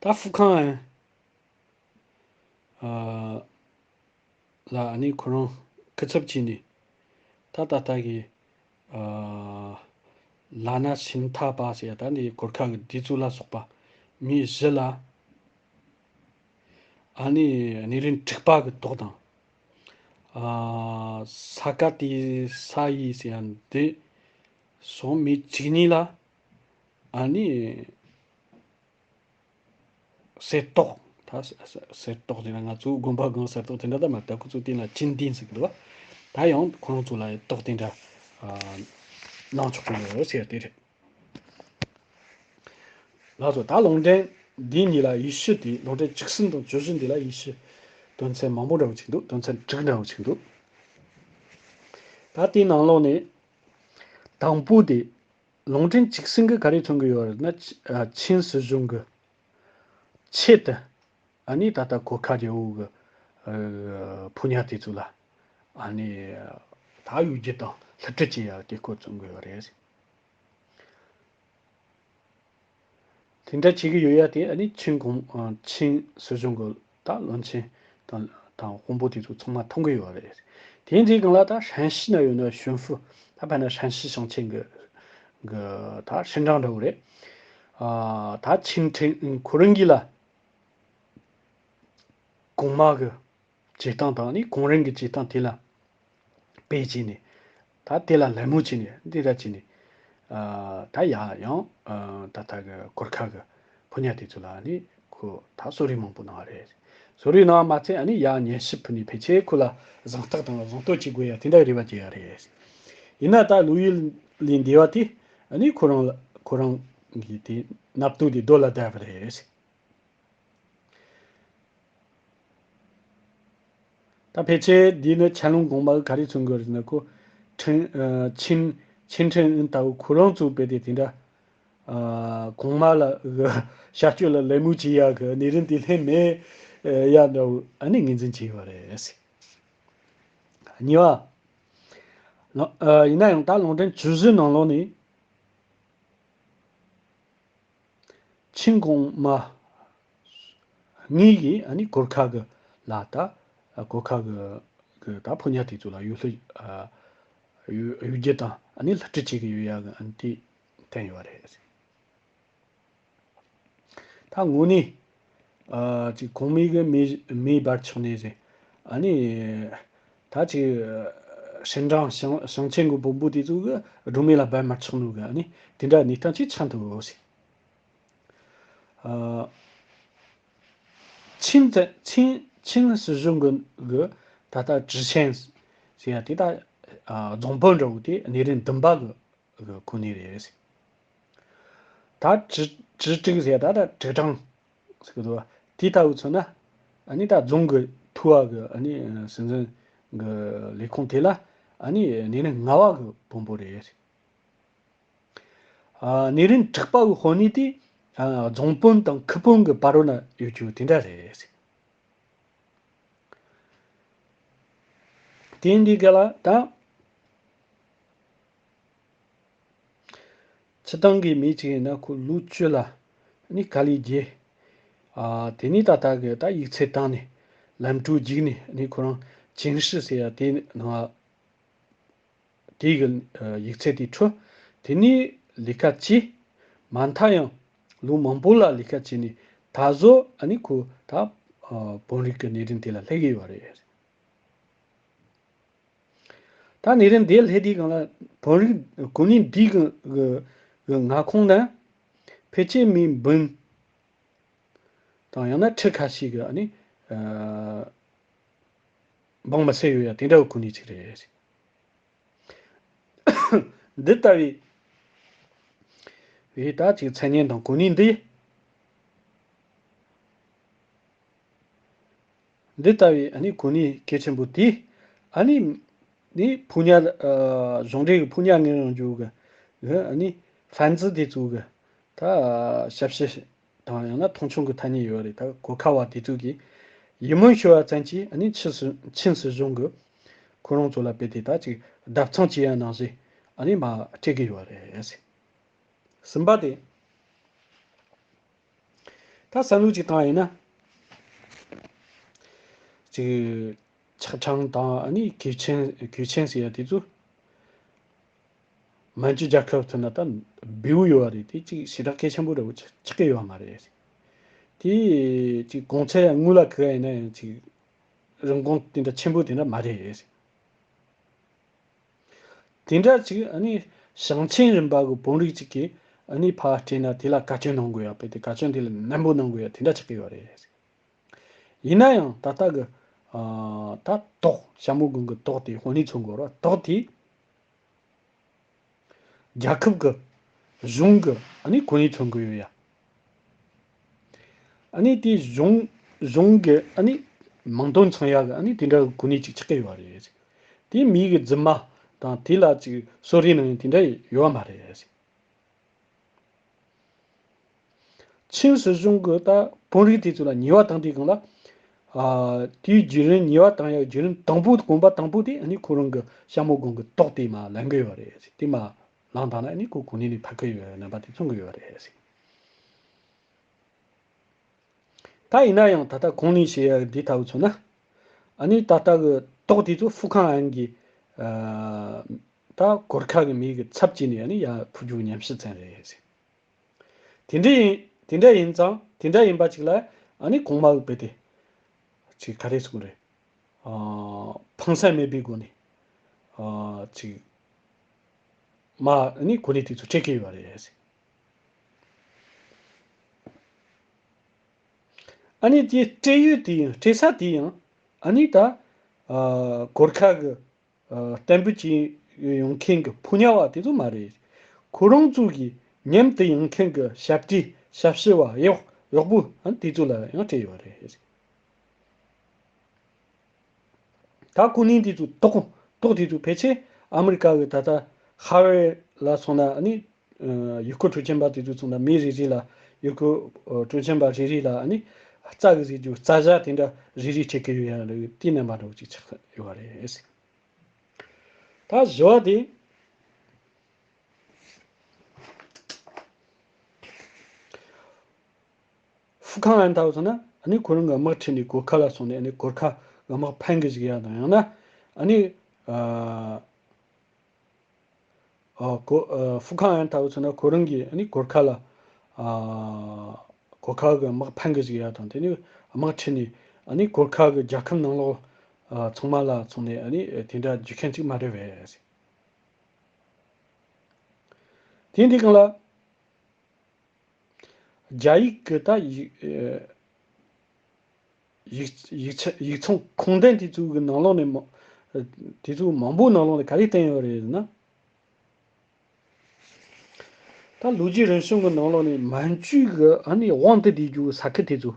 ད་ཧྥུ་ཁང་ཨ་ལ་ཨ་ནི་ཁོ་རང་སྐུ་ཚབ་བྱས་ནས་ད་ད་ལྟ་གི་ཨ་ལ་ན་ཤིན་ཐ་པ་ཟེར་ཡ་ད་ནི་གོར་ཁ་གི་དེ་ཚོ་ལ་སོགས་པ་མི་བཞི་ལ་ཨ་ནི་གནས་རིམ་དྲུག་པ་གི་ཏོག་དང་ཨ་ས་ཀ་ཏི་ས་ཡི་ཟེར་ཡ་འདི་སོགས་མི་གཅིག་གཉིས་ལ་ཨ་ནི། གསེར་ཏོག་ད་གསེར་ཏོག་དེ་ན་ང་ཚོའི་དགོན་པ་སྒང་གསེར་ཏོག་དེ་འདྲ་ད་མ་རེད། ད་ཁོ་ཚོ་དེ་ལ་ཅིན་ཏིན་ཟེར་གི་འདུག་བ། ད་ཡང་ཁོ་རང་ཚོ་ལ་ཏོག་དེ་འདྲ་གནང་ཆོག་གི་ཡོད་ཟེར་དེ་རེད། ལགས་སོ། ད་ལུང་འདྲེན་འདི་གཉིས་ལ་ཡེ་ཤུ་དེ་ལུང་འདྲེན་བཅུ་གསུམ་དང་བཅུ་བཞི་འདི་ལ་ཡེ་ཤུ་དོན་ཚན་མང་པོ་འདྲ་བོ་ཅིག་འདུག་དོན་ཚན་དྲུག་འདྲ་བོ་ཅིག་འདུག་ད་དེའི་ནང་ལོགས་ནས་དང་པོ་དེ། ལུང་འདྲེན་བཅུ་གསུམ་གི་ག་རེ་མཚོན་གི་ཡོད་རེད་ན། ཆི་ཨ་ཆིན་སྲིད་གཞུང་གི་ཆེད་དུ་ཨ་ནི་ད་ལྟ་གོར་ཁ་རྒྱལ་པོ་གི་ཨ་ཕོ་ཉ་དེ་ཚོ་ལ་ཨ་ནི་ད་གཡོ་སྒྱུ་དང་བསླུ་བྲིད་བྱེད་ཡ་དེ་སྐོར་མཚོན་གི་ཡོད་རེད། དེ་འདྲ་བྱེད་ཀྱི་ཡོད་ཡ་དེ་ཨ་ནི་ཆིན་གོང་ཨ་ཆིན་སྲིད་གཞུང་གི་ད་བློན་ཆེན་དང་དང་དཔོན་པོ་དེ་ཚོ་ཚང་མ་མཐོང་གི་ཡོད་རེད། དེ་འདྲའི་སྒང་ལ་ད་ཧྲན་ཤི་ན་ཡོད་ན་ཞུན་ཧྥུ་ད་ཕ་ན་ཧྲན་ཤི་ཞིང་ཆེན་གི་གི་ད་ཧྲིན་ཀྲང་འདྲ་བོ་རེད། ཨ་ད་ཆིན་ཁྲིན་ཁོ་རང་གི་ལ་གོང་མ་གི་བྱེད་སྟངས་དང་ནི་གོང་རིམ་གྱི་བྱེད་སྟངས་དེ་ལ་དཔེ་བྱས་ནས་ད་དེ་ལ་ལད་མོ་བྱས་ནས་འདི་འདྲ་བྱས་ནས་ཨ་ད་ཡ་ཡང་ཨ་ད་ལྟ་གི་གོར་ཁ་གི་ཕོ་ཉ་དེ་ཚོ་ལ་ནི་ཁོ་ད་གསོལ་རས་མང་པོ་གནང་བ་རེད། གསོལ་རས་གནང་བ་མ་ཚད་ཨ་ནི་ཡ་ཉན་ཞིབ་ཕུལ་ནས་ཕལ་ཆེར་ཁོ་ལ་གཟེངས་རྟགས་དང་གཟེངས་བསྟོད་བྱེད་དགོས་ཡ་དེ་འདྲ་རེ་བ་བྱེད་ཡ་རེད། ཡིན་ན་ད་ལོ་ཡུལ་ལས་འདས་པ་དེ་ཨ་ནི་ཁོ་རང་ལ་ཁོ་རང་གི་དེ་མནའ་བསྟོད་དེ་རྡོ་ལ་བརྡབས་པ་རེད། ད་ཕལ་ཆེར་འདི་ནི་ཆན་ལུང་གོང་མ་གི་ག་རེ་མཚོན་གི་རེད་ན་ཁོ་ཁྲིན་ཨ་ཆིན་ཆིན་ཁྲིན་ཨིན་ལྟ་བུ་ཁོ་རང་ཚོ་དཔེ་དེ་དེ་འདྲ་ཨ་གོང་མ་ལ་གི་བྱ་སྤྱོད་ལ་ལད་མོ་བྱེད་ཡ་གི་གནས་རིམ་དེ་ལྷན་མེད་ཡ་འདྲ་བོ་ཨ་ནི་ངོས་འཛིན་བྱས་ཡོད་རེད། གཉིས་པ། ལ་ཨ་ཡིན་ན་ཡང་ད་ལུང་འདྲེན་བཅུ་བཞི་ནང་ལོགས་ནས། ཆིན་གོང་མ་གཉིས་ཀྱིས་ཨ་ནི་གོར་ཁ་གི་ལ་ད་གོར་ཁ་གི་གི་ད་ཕོ་ཉ་དེ་ཚོ་ལ་གཡོ་སྒྱུ་ཨ་གཡོ་སྒྱུ་དང་ཨ་ནི་བསླུ་བྲིད་བྱེད་ཀྱི་ཡོད་ཡ་གི་ཨ་ནི་དེ་བསྟན་ཡོད་རེད། ད་དངོས་གནས་ཨ་ཅིག་གོང་མའི་གི་མེ་མེ་འབར་ཆོག་ནས་ཟེར། ཨ་ནི་ད་ཅིག་ཧྲིན་ཀྲང་ཞིང་ཞིང་ཆེན་གི་བོན་པོ་དེ་ཚོ་གི་སྒྲོན་མེ་ལ་འབར་མ་ཆོག་ནོ་གི་ཨ་ནི་དེ་འདྲ་གནས་སྟངས་ཅིག་ཆགས་འདུག་ཟེར། ཨ་ཆིན་ཙེ་ཆིན་ཆིན་སྲིད་གཞུང་གི་གི་ད་ལྟ་ཀྲི་ཆན་ཟེར་ཡ་དེ་ད་ཨ་རྫོང་དཔོན་འདྲ་བོ་དེ་གནས་རིམ་བདུན་པ་གི་གི་གོ་གནས་རེད། ད་ཀྲི་ཀྲི་ཀྲིག་ཟེར་ད་ད་ཀྲིག་ཀྲང་ཟེར་གི་འདུག་བ། དེ་ལྟ་བུ་མཚོན་ན་ཨ་ནི་ད་རྫོང་གི་ཐུ་བ་གི་ཨ་ནི་སྲིད་འཛིན་གི་ལས་ཁུངས་དེ་ལ་ཨ་ནི་གནས་རིམ་ལྔ་བ་གི་དཔོན་པོ་རེད། ཨ་གནས་རིམ་དྲུག་པ་གི་དཔོན་གནས་དེ་ཨ་རྫོང་དཔོན་དང་ཁུལ་དཔོན་གི་བར་རོ་ན་ཡོད་རྒྱུ་དེ་འདྲ་རེད། དེ་འདི་ག་ལ་ད། སྤྱིར་བཏང་གི་མི་གཅིག་ཡིན་ན་ཁོ་ལོ་བཅུ་ལ་ནི་དཀའ་ལས་རྒྱག་ཨ་དེ་ནས་ད་ལྟ་གི་ད་ཡིག་ཚད་བཏང་ནས་ལམ་གྲོ་རྒྱུགས་ནས་ནི་ཁོ་རང་ ཅིན་ཧྲི་ཟེར་ཡ་དེ་ནང་དེའི་གི་ཡིག་ཚད་དེ་འཕྲོད། དེ་ནས་ལས་ཀ་བྱས། མ་མཐའ་ཡང་ལོ་མང་པོ་ལ་ལས་ཀ་བྱས་ནས་ད་གཟོད་ཨ་ནི་ཁོ་ད་བོད་རིགས་ཀྱི་གནས་རིམ་དེ་ལ་སླེབས་ཀྱི་ཡོད་རེད། ད་གནས་རིམ་དེ་སླེབས་དུས་སྒང་ལ་བོད་རིགས་གོ་གནས་འདི་གི་གི་གི་མངའ་ཁོངས་ན་ཕལ་ཆེར་མི་འབུམ་དང་ཡང་ན་ཁྲི་ཁ་ཤས་ཀྱི་ཨ་ནི་འབངས་མི་སེར་ཡོད་ཡ་དེ་འདྲ་བའི་གོ་གནས་ཅིག་རེད། འདི་ལྟ་བུའི་བའི་ད་ཅིག་མཚན་སྙན་དང་གོ་གནས་འདི། འདི་ལྟ་བུའི་ཨ་ནི་གོ་གནས་གལ་ཆེན་པོ་དེ་ཨ་ནི་ནི་ཕོ་ཉ་ཨ་གཞུང་འབྲེལ་གྱི་ཕོ་ཉ་ངན་རང་འཇུག་གི་ཨ་ནི་ཧྥན་ཙི་དེ་ཚོ་གི་ད་ཞབས་ཕྱི་དང་ཡང་ན་མཐོང་ཆུང་གི་ཐ་སྙད་ཡོད་རེད། ད་གོར་ཁ་བ་དེ་ཚོ་གིས་ཡིད་སྨོན་ཞུ་བ་ཙམ་གྱིས་ཨ་ནི་ཆིན་སྲིད་ཆིན་སྲིད་གཞུང་གི་ཁོ་རང་ཚོ་ལ་དཔེ་དེ་ད་ཅིག་བརྡབ་གསང་བྱེད་ཡ་ནང་བཞིན་ཨ་ནི་མ་སྤྲད་ཀྱི་ཡོད་རེད། གསུམ་པ་དེ། ད་བསམ་བློ་ཅིག་བཏང་ཡིན་ན། ཅིག་ཆག་ཆང་དང་ཨ་ནི་གོས་ཆེན་གོས་ཆེན་ཟེར་ཡ་དེ་ཚོ། མན་ཇུ་རྒྱལ་ཁབ་ཚོ་ན་ད་འབེལ་པོ་ཡོད་པ་རེད། དེ་ཅིག་ཞེ་དྲག་གལ་ཆེན་པོ་འདྲ་བོ་ཆགས་ཀྱི་ཡོད་མ་རེད། དེ་ཅིག་གོང་ཚད་དངུལ་ལ་གི་ཡིན་ན་ཡང་ཅིག་རིན་གོང་དེ་འདྲ་ཆེན་པོ་དེ་འདྲ་མ་རེད། དེ་འདྲ་ཅིག་ཨ་ནི་ཞིང་ཆེན་རིམ་པ་གི་བོད་རིགས་ཅིག་གིས་ཨ་ནི་ཕར་སྤྲད་ན་དེ་ལ་བཀའ་བཀྱོན་གནང་དགོས་ཡ་དཔེ་དེ་བཀའ་བཀྱོན་དེ་ལ་ནན་པོ་གནང་དགོས་ཡ་དེ་འདྲ་ཆགས་ཀྱི་ཡོད་རེད། ཡིན་ན་ཡང་ད་ལྟ་གི་ཨ་ད་དོགས་ཞྭ་མོ་དགུན་གི་དོགས་དེ་དཔོན་གནས་མཚོན་དགོས་ར་དོགས་དེ། རྒྱལ་ཁབ་ཀྱི་གཞུང་གི་ཨ་ནི་གོ་གནས་མཚོན་གྱི་ཡོད་ཡ། ཨ་ནི་དེ་གཞུང་གཞུང་གི་ཨ་ནི་མིང་དོན་མཚུངས་ཡ་གི་ཨ་ནི་དེ་འདྲ་གི་གོ་གནས་ཅིག་ཆགས་ཀྱི་ཡོད་རེད། དེ་མི་གི་རྫུན་མ་དང་དེ་ལ་ཅིག་གསོད་རེས་གནང་ཡ་དེ་འདྲ་ཡོད་མ་རེད། ཆིན་སྲིད་གཞུང་གིས་ད་བོད་རིགས་དེ་ཚོ་ལ་ཉེས་པ་བཏང་དུས་སྒང་ལ། ཨ་དེའི་བརྒྱུད་རིམ་ཉེས་པ་བཏང་ཡག་བརྒྱུད་རིམ་དང་པོ་གོམ་པ་དང་པོ་དེ་ཨ་ནི་ཁོ་རང་གི་ཞྭ་མོ་དགུན་གི་དོགས་དེ་མར་ལེན་གི་ཡོད་རེད། དེ་མར་ལངས་བཏང་ན་ཨ་ནི་ཁོ་གོ་གནས་ནས་ཕར་གི་ཡོད་རྣམ་པ་དེ་མཚོན་གི་ཡོད་རེད། ད་ཡིན་ན་ཡང་ད་ལྟ་གོང་ནས་བཤད་ཡག་འདི་ལྟ་བུ་མཚོན་ན། ཨ་ནི་ད་ལྟ་གི་དོགས་དེ་ཚོ་ཧྥུ་ཁང་ཨན་གྱི་ཨ་ད་གོར་ཁ་གི་མི་གི་ཚབ་བྱས་ནས་ཨ་ནི་ཡར་འཕུར་རྒྱུ་ཉམས་ཞིབ་མཚོན་རེད། དེ་འདྲ་ཡིན་དེ་འདྲ་ཡིན་ཙང་དེ་འདྲ་ཡིན་པ་ཅིག་ལ་ཨ་ནི་གོང་མ་གི་དཔེ་དེ་ཅིག་ག་རེ་ཟེར་དགོས་རེད། ཨ་ཕངས་སེམས་མེད་པའི་སྒོ་ནས་ཨ་ཅིག་མ་ཨ་ནི་གོ་གནས་དེ་ཚོ་སྤྲད་ཀྱི་ཡོད་རེད། ཨ་ནི་དེ་སྤྲད་ཡུལ་དེ་ཡང་སྤྲད་ས་དེ་ཡང་ཨ་ནི་ད་ཨ་གོར་ཁ་གི་ཨ་གཏན་འབེབས་ཀྱི་ཡོང་མཁན་གྱི་ཕོ་ཉ་བ་དེ་ཚོ་མ་རེད། ཁོ་རང་ཚོ་གི་མཉམ་དུ་ཡོང་མཁན་གྱི་ཞབས་ཕྱི་ཞབས་ཕྱི་བ་གཡོག་གཡོག་པོ་ཨ་དེ་ཚོ་ལ་ཡང་སྤྲད་ཡོད་རེད། ད་གོ་གནས་དེ་ཚོ་དོགས་དོགས་དེ་ཚོ་ཕལ་ཆེར་ཨ་མི་རི་ཀ་གི་ད་ལྟ་ཧ་ཝེ་ལ་སོང་ན་ཨ་ནི་ཡུལ་སྐོར་སྤྲོ་འཆམ་པ་དེ་ཚོ་སོང་ན་མི་རེ་རེ་ལ་ཡུལ་སྐོར་སྤྲོ་འཆམ་པ་རེ་རེ་ལ་ཨ་ནི་རྩྭ་གི་ཟེར་རྒྱུ་རྩྭ་ཞྭ་དེ་འདྲ་རེ་རེ་སྤྲད་ཀྱི་ཡོད་ཡ་ལ་དེ་རྣམ་པ་འདྲ་བོ་ཅིག་ཆགས་ཡོད་རེད། ད་བཞི་བ་དེ། ཧྥུ་ཁང་ཨན་ལྟ་བུ་སོང་ན་ཨ་ནི་ཁོ་རང་གི་དམག་ཁྲིད་ནས་གོར་ཁ་ལ་སོང་ནས་ཨ་ནི་གོར་ཁ་གི་དམག་ཕམ་གི་བཅུག་ཡ་དང་ཡང་ན་ཨ་ནི་ཨ་ཨ་གོ་ཨ་ཧྥུ་ཁང་ཨན་ལྟ་བུ་སོང་ན་ཁོ་རང་གིས་ཨ་ནི་གོར་ཁ་ལ་ཨ་གོར་ཁ་གི་དམག་ཕམ་གི་བཅུག་ཡ་དང་དེ་ནས་དམག་ཁྲིད་ནས་ཨ་ནི་གོར་ཁ་གི་རྒྱལ་ཁབ་ནང་ལོགས་ཨ་ཚང་མ་ལ་སོང་ནས་ཨ་ནི་དེ་འདྲ་རྒྱུ་མཁན་ཅིག་མ་རེད་པས། དེ་འདི་གང་ལ། རྒྱ་ཡིག་གི་ད་ཡིག་ཡིག་ཡིག་ཆ་ཡིག་ཚང་ཁུངས་ལྡན་དེ་ཚོའི་གི་ནང་ལོགས་ནས་མ་དེ་ཚོ་མང་པོའི་ནང་ལོགས་ནས་ག་རེ་བསྟན་ཡོད་རེད་ཟེར་ན། ད་ལོ་རྒྱུས་རིམ་བྱོན་གི་ནང་ལོགས་ནས་མན་ཇུ་གི་ཨ་ནི་དབང་དུ་བསྡུས་རྒྱུ་གི་ས་ཁུལ་དེ་ཚོ།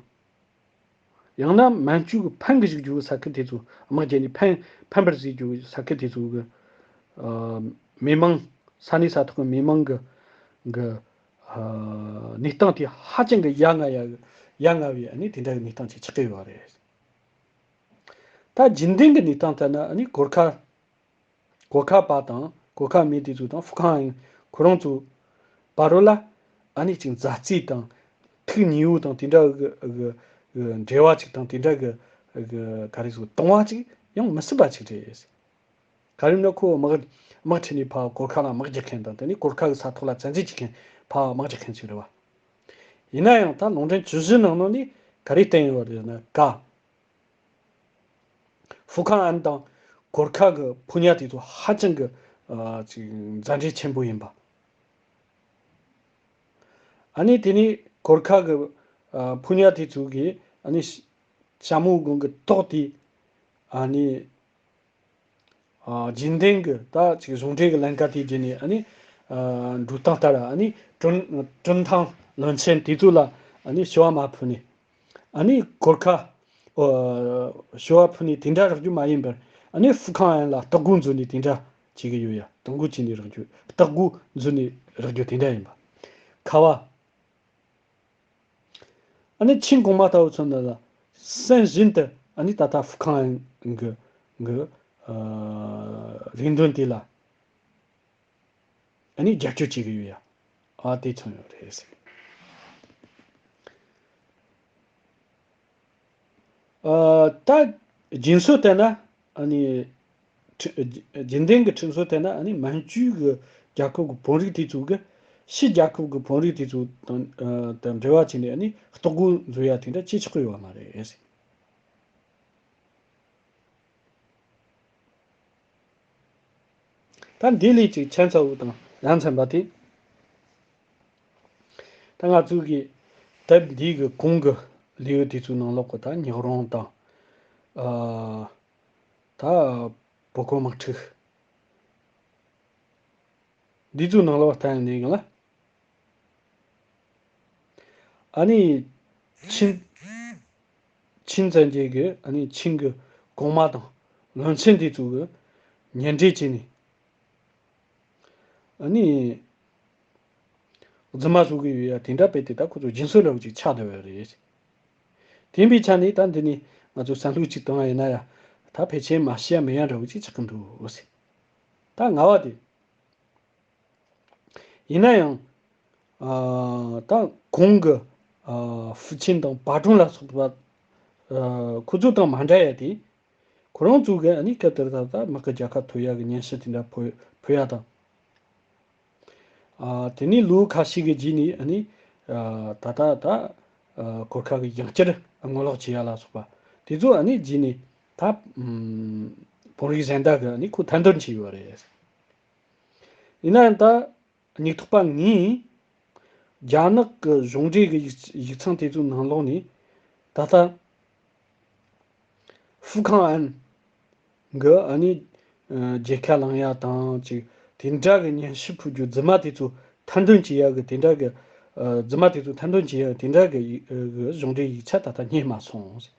ཡང་ན་མན་ཇུ་གི་ཕམ་གི་བཅུག་རྒྱུ་གི་ས་ཁུལ་དེ་ཚོ་དམག་རྒྱག་ནས་ཕམ་ཕམ་པར་བཟོས་རྒྱུ་གི་ས་ཁུལ་དེ་ཚོ་གི་ཨ་མི་མང་ས་གནས་ས་ཐོག་གི་མི་མང་གི་གི་ཨ་གནས་སྟངས་དེ་ཧ་ཅང་གི་ཡ་ང་ཡ་ཡ་ང་བའི་ཨ་ནི་དེ་འདྲ་གི་གནས་སྟངས་ཅིག་ཆགས་ཀྱི་ཡོད་རེད། ད་རྒྱུན་ལྡན་གྱི་གནས་སྟངས་ལྟར་ན་ཨ་ནི་གོར་ཁ་གོར་ཁ་པ་དང་གོར་ཁ་མི་དེ་ཚོ་དང་ཧྥུ་ཁང་ཨན་ཁོ་རང་ཚོ་བར་ལ་ཨ་ནི་ཅིག་མཛའ་བརྩེ་དང་ཐུགས་ཉེ་བོ་དང་དེ་འདྲ་གི་གི་གི་འབྲེལ་བ་ཅིག་དང་དེ་འདྲ་གི་གི་ག་རེ་ཟེར་དང་བ་ཅིག་ ཡང་མི་སྲིད་པ་ཅིག་རེད། ག་རེ་ཡིན་ན་ཁོ་དམག་དམག་ཁྲིད་ནས་ཕར་གོར་ཁ་ལ་དམག་རྒྱག་མཁན་དང་། དེ་ནས་གོར་ཁ་གི་ས་ཐོག་ལ་བཙན་འཛུལ་བྱེད་མཁན། ཕར་དམག་རྒྱག་མཁན་ཅིག་རེད་བ། ཡིན་ན་ཡང་ད་ལུང་འདྲེན་བཅུ་བཞི་ནང་ནང་ནས་ག་རེ་བསྟན་ཡོད་རེད་ཟེར་ན། ཀ་ཧྥུ་ཁང་ཨན་དང་གོར་ཁ་གི་ཕོ་ཉ་དེ་ཚོ་ཧ་ཅང་གི་ཨ་ཅིག་མཛའ་འབྲེལ་ཆེན་པོ་ཡིན་པ། ཨ་ནི་དེ་ནས་གོར་ཁ་གི་ཨ་ཕོ་ཉ་དེ་ཚོ་གིས་ཨ་ནི་ཞྭ་མོ་དགོན་གྱི་ཐོག་དེ་ཨ་ནི་ཨ་རྗེས་འདེད་ཀྱི་ད་ཅིག་གཞུང་འབྲེལ་གྱི་ལམ་ཁ་དེ་བརྒྱུད་ནས། ཨ་ནི་ཨ་འགྲོ་སྟངས་ལྟར་ཨ་ནི་ཀྲུང་ཀྲུང་ཐང་བློན་ཆེན་དེ་ཚོ་ལ་ཨ་ནི་ཞུ་བ་མ་ཕུལ་ནས། ཨ་ནི་གོར་ཁ་ཨ་ཞུ་བ་ཕུལ་ནས་དེ་འདྲ་རག་རྒྱུ་མ་ཡིན་པར། ཨ་ནི་ཧྥུ་ཁང་ཨན་ལ་སྟག་སྒོ་འཛུལ་ནས་དེ་འདྲ་བྱེད་ཀྱི་ཡོད་ཡ། སྟག་སྒོ་བྱས་ནས་རག་རྒྱུ། སྟག་སྒོ་འཛུལ་ནས་རག་རྒྱུ་དེ་འདྲ་ཡིན་པ། ཁ་བ། ཨ་ནི་ཆིང་གོང་མ་ལྟ་བུ་ཚོ་འདི་ལ་སེམས་བཞིན་དུ་ཨ་ནི་ད་ལྟ་ཧྥུ་ཁང་གི་གི་ཨ་རེ་འདུན་དེ་ལ་ཨ་ནི་རྒྱབ་སྐྱོར་བྱེད་ཀྱི་ཡོད་ཡ། ཨ་དེ་མཚོན་ཡོད་རེད་ཟེར། ཨ་ད་རྒྱུན་སྲོལ་ལྟར་ན། ཨ་ནི་ཁྲི་རྒྱུན་ལྡན་གྱི་ཁྲིམས་སྲོལ་ལྟར་ན། ཨ་ནི་མན་ཇུའི་གི་རྒྱལ་ཁབ་ཀྱི་དཔོན་རིགས་དེ་ཚོ་གིས་ཕྱི་རྒྱལ་ཁབ་ཀྱི་དཔོན་རིགས་དེ་ཚོ་དང་ཨ་དང་འབྲེལ་བ་བྱས་ནས། ཨ་ནི་སྟག་སྒོ་འཛུལ་ཡ་དེ་འདྲ་བྱེད་ཆོག་གི་ཡོད་མ་རེད། ད་འདི་ལས་ཅིག་ཁྱད་མཚར་བོ་དང་ཡ་མཚན་པ་དེ། ད་ང་ཚོའི་གི་དེབ་འདི་གི་གོང་གི་ལེའུ་དེ་ཚོའི་ནང་ལོགས་གི་ད་ཉག་རོང་དང་། ཨ་ད་བོད་ཁོ་དམག་འཁྲུག་འདི་ཚོའི་ནང་ལོགས་བལྟས་ནས་ཡིན་ལ། ཨ་ནི་ཆིན་ཆིན་བཙན་རྒྱལ་གྱིས་ཨ་ནི་ཆིན་གྱི་གོང་མ་དང་བློན་ཆེན་དེ་ཚོ་གི་ཉེ་འབྲེལ་བྱས་ནས། ཨ་ནི་རྫུན་མ་བཟོ་གི་ཡོད་ཡ་དེ་འདྲ་དཔེ་དེ་ད་ཁོ་ཚོ་རྒྱུན་སྲོལ་འདྲ་བོ་ཅིག་ཆགས་བསྡད་ཡོད་རེད། དེ་ཡིན་པའི་ཆ་ནས་ད་འདི་ནས་ང་ཚོ་བསམ་བློ་ཅིག་བཏང་བ་ཡིན་ན་ཡ། ད་ཕལ་ཆེར་མ་ཤེས་ཡ་མེད་ཡ་འདྲ་བོ་ཅིག་ཆགས་ཀྱི་འདུག་ཟེར། ད་ང་བ་དེ། ཡིན་ན་ཡང་། ཨ་ད་གོང་གི་ཨ་ཧྥུ་ཆིན་དང་པ་ཀྲུང་ལ་སོགས་པ། ཨ་ཁོ་ཚོ་དང་མ་འདྲ་ཡ་དེ། ཁོ་རང་ཚོ་གིས་ཨ་ནི་སྐབས་དེར་ད་ལྟ་དམག་གི་རྒྱལ་ཁ་ཐོབ་ཡ་གི་སྙན་ཞུ་དེ་འདྲ་ཕུལ་ཕུལ་ཡ་དང་། ཨ་དེ་ནས་ལོ་ཁ་ཤས་ཀྱི་རྗེས་ནས་ཨ་ནི་ཨ་ད་ལྟ་ད་ཨ་གོར་ཁ་གི་ཡང་བསྐྱར་ངོ་ལོག་བྱེད་ཡ་ལ་སོགས་པ་དེ་ཚོ་ཨ་ནི་རྗེས་ནས་ད་ཨམ་བོད་རིགས་གཞན་དག་གིས་ཨ་ནི་ཁོ་མཐའ་འདོན་བྱས་ཡོད་རེད། ཡིན་ནའང་ད་སྙིགས་ཐོག་པ་ངས་རྒྱ་ནག་གི་གཞུང་འབྲེལ་གྱི་ཡིག་ཡིག་ཚང་དེ་ཚོའི་ནང་ལོགས་ནས་ད་ལྟ་ཧྥུ་ཁང་ཨན་གི་ཨ་ནི་ཨ་རྒྱལ་ཁ་བླངས་ཡ་དང་ཅིག་དེ་འདྲ་གི་སྙན་ཞུ་ཕུལ་རྒྱུ། རྫུན་མ་དེ་ཚོ་མཐའ་འདོན་བྱེད་ཡ་གི་དེ་འདྲ་གི་ཨ་རྫུན་མ་དེ་ཚོ་མཐའ་འདོན་བྱེད་ཡ་གི་དེ་འདྲ་གི་ཡིག་ཨ་གི་གཞུང་འབྲེལ་ཡིག་ཆ་ད་ལྟ་རྙེད་མ་སོང་།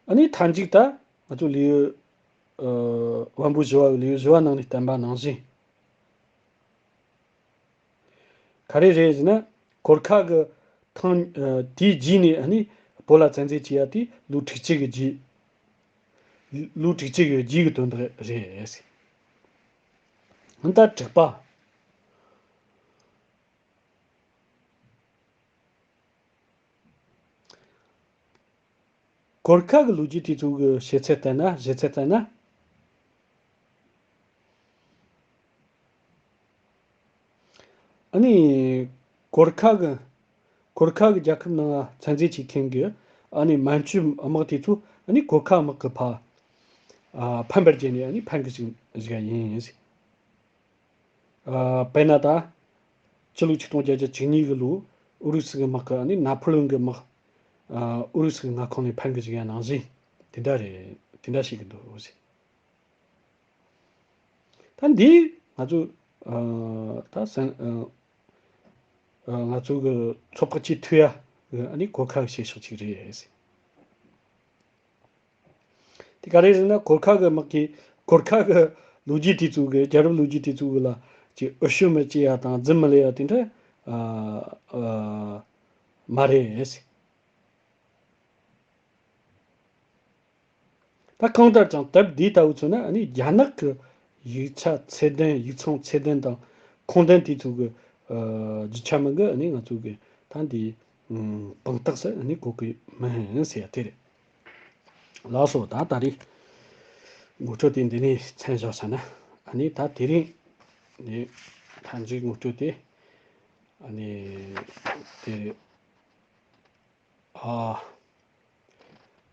ཨ་ནི་མཐའ་མཇུག་ད་ང་ཚོ་ལེའུ་ཨ་དབང་པོ་བཞི་བ་ལེའུ་བཞི་བ་ནང་ནས་བསྟན་པ་ནང་བཞིན། ག་རེ་རེད་ཟེར་ན། གོར་ཁ་གི་ཐང་ཨ་དེའི་རྗེས་ནས་ཨ་ནི་བོད་ལ་བཙན་འཛུལ་བྱས་ཡ་དེ་ལོ་དྲུག་ཅུ་གི་རྗེས། ལོ་དྲུག་ཅུ་གི་རྗེས་ཀྱི་དོན་དག་རེད། ད་དྲུག་པ། གོར་ཁ་གི་ལོ་རྒྱུས་དེ་ཚོ་གི་བཤད་ཚད་ལྟར་ན། བཤད་ཚད་ལྟར་ན། ཨ་ནི་གོར་ཁ་གི་གོར་ཁ་གི་རྒྱལ་ཁབ་ནང་ལ་བཙན་འཛུལ་བྱེད་མཁན་གྱི་ཨ་ནི་མན་ཇུ་དམག་དེ་ཚོ་ཨ་ནི་གོར་ཁ་དམག་གི་ཕ་ཨ་ཕམ་པར་བྱས་ནས་ཨ་ནི་ཕམ་གི་ཟིག་ཟིག་ཡིན། ཨ་དཔེར་ན་ད་ཕྱི་ལོ་ཆིག་སྟོང་བརྒྱད་བརྒྱ་བཅུ་གཉིས་གི་ལོ་ཨུ་རུ་སུ་གི་དམག་གི་ཨ་ནི་ན་ཕོ་ལེོན་གི་དམག་ཨ་ཨུ་རུ་སུ་གི་མངའ་ཁོངས་ནས་ཕམ་གི་ཟིག་ཡ་ནང་བཞིན་དེ་འདྲ་རེད། དེ་འདྲ་བཤད་གི་འདུག་ཟེར། ད་འདི་ང་ཚོ་ཨ་ད་སེམས་ཨ་ཨ་ང་ཚོ་གི་ཚོད་དཔག་བྱེད་ཐུབ་ཡ་གི་ཨ་ནི་གོར་ཁ་གི་བྱེད་ཕྱོགས་ཅིག་རེད་ཟེར། དེ་ག་རེ་རེད་ན། གོར་ཁ་གི་དམག་གིས་གོར་ཁ་གི་ལོ་རྒྱུས་དེ་ཚོ་གི་རྒྱལ་རབས་ལོ་རྒྱུས་དེ་ཚོ་གི་ལ་ཅིག་འུ་ཤོད་མི་བྱེད་ཡ་དང་རྫུན་མི་ལས་ཡ་དེ་འདྲ་ཨ་ཨ་མ་རེད་ཟེར། ད་གང་ལྟར་ཀྱང་དེབ་འདི་ལྟ་བུ་ཚོ་ནི་ཨ་ནི་རྒྱ་ནག་གི་ཡིག་ཆ་ཚད་ལྡན། ཡིག་ཚང་ཚད་ལྡན་དང་ཁུངས་ལྡན་དེ་ཚོ་གི་ཨ་རྒྱུ་ཆ་མིན་གི་ཨ་ནི་ང་ཚོ་གི་ད་འདི་ ཨུམ། དཔང་རྟགས་སུ་ཨ་ནི་གོ་གི་མིན་ཟེར་ཡ་དེ་རེད། ལགས་སོ། ད་ད་རེས་ངོ་སྤྲོད་དེ་འདི་ནས་མཚམས་བཞག་ས་ན། ཨ་ནི་ད་དེ་རིང་ནི་མཐའ་མཇུག་ངོ་སྤྲོད་དེ། ཨ་ནི་དེ་རེད། ཨ།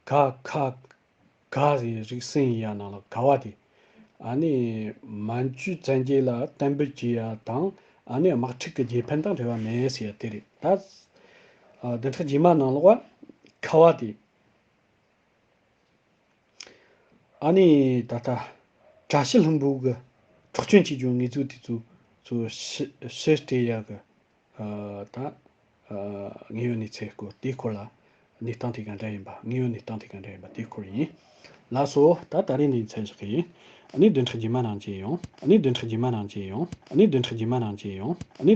ག་ཁ་ག་ཟེར་རིགས་གསུམ་ཡིན་ཡ་ནང་ལ་ག་བ་དེ། ཨ་ནི་མན་ཇུ་བཙན་རྒྱལ་ལ་གཏན་འབེབས་བྱས་ཡ་དང་། ཨ་ནི་དམག་འཁྲུག་གི་རྗེས་ཕན་དང་འབྲེལ་བ་མེད་ཟེར་ཡ་དེ་རེད་ད། ཨ། བདུན་ཕྲག་རྗེས་མ་ནང་ལོགས་ག་བ་དེ། ཨ་ནི་ད་ལྟ་བཀྲ་ཤིས་ལྷུན་པོ་གི་འཕྲོག་བཅོམ་བྱེད་རྒྱུ་དངོས་རྫས་དེ་ཚོ་ཚོ་ཕྱིར་ཕྱིར་སྤྲད་ཡག་གི། ཨ། ད་ཨ་དངོས་ཡོད་གནས་ཚུལ་སྐོར་དེའི་སྐོར་ལ། གནས་སྟངས་དེ་ག་འདྲ་ཡིན་པ། དངོས་ཡོད་གནས་སྟངས་དེ་ག་འདྲ་ཡིན་པ་དེའི་སྐོར་ཡིན། ལགས་སོ། ད་ད་རེས་འདི་མཚམས་བཞག་གི་ཡིན། ཨ་ནི་བདུན་ཕྲག་རྗེས་མ་ནང་མཇལ་ཡོང་། ཨ་ནི་བདུན་ཕྲག་རྗེས་མ་ནང་མཇལ་ཡོང་། ཨ་ནི་བདུན་ཕྲག་རྗེས་མ་ནང་མཇལ་ཡོང་། ཨ་ནི།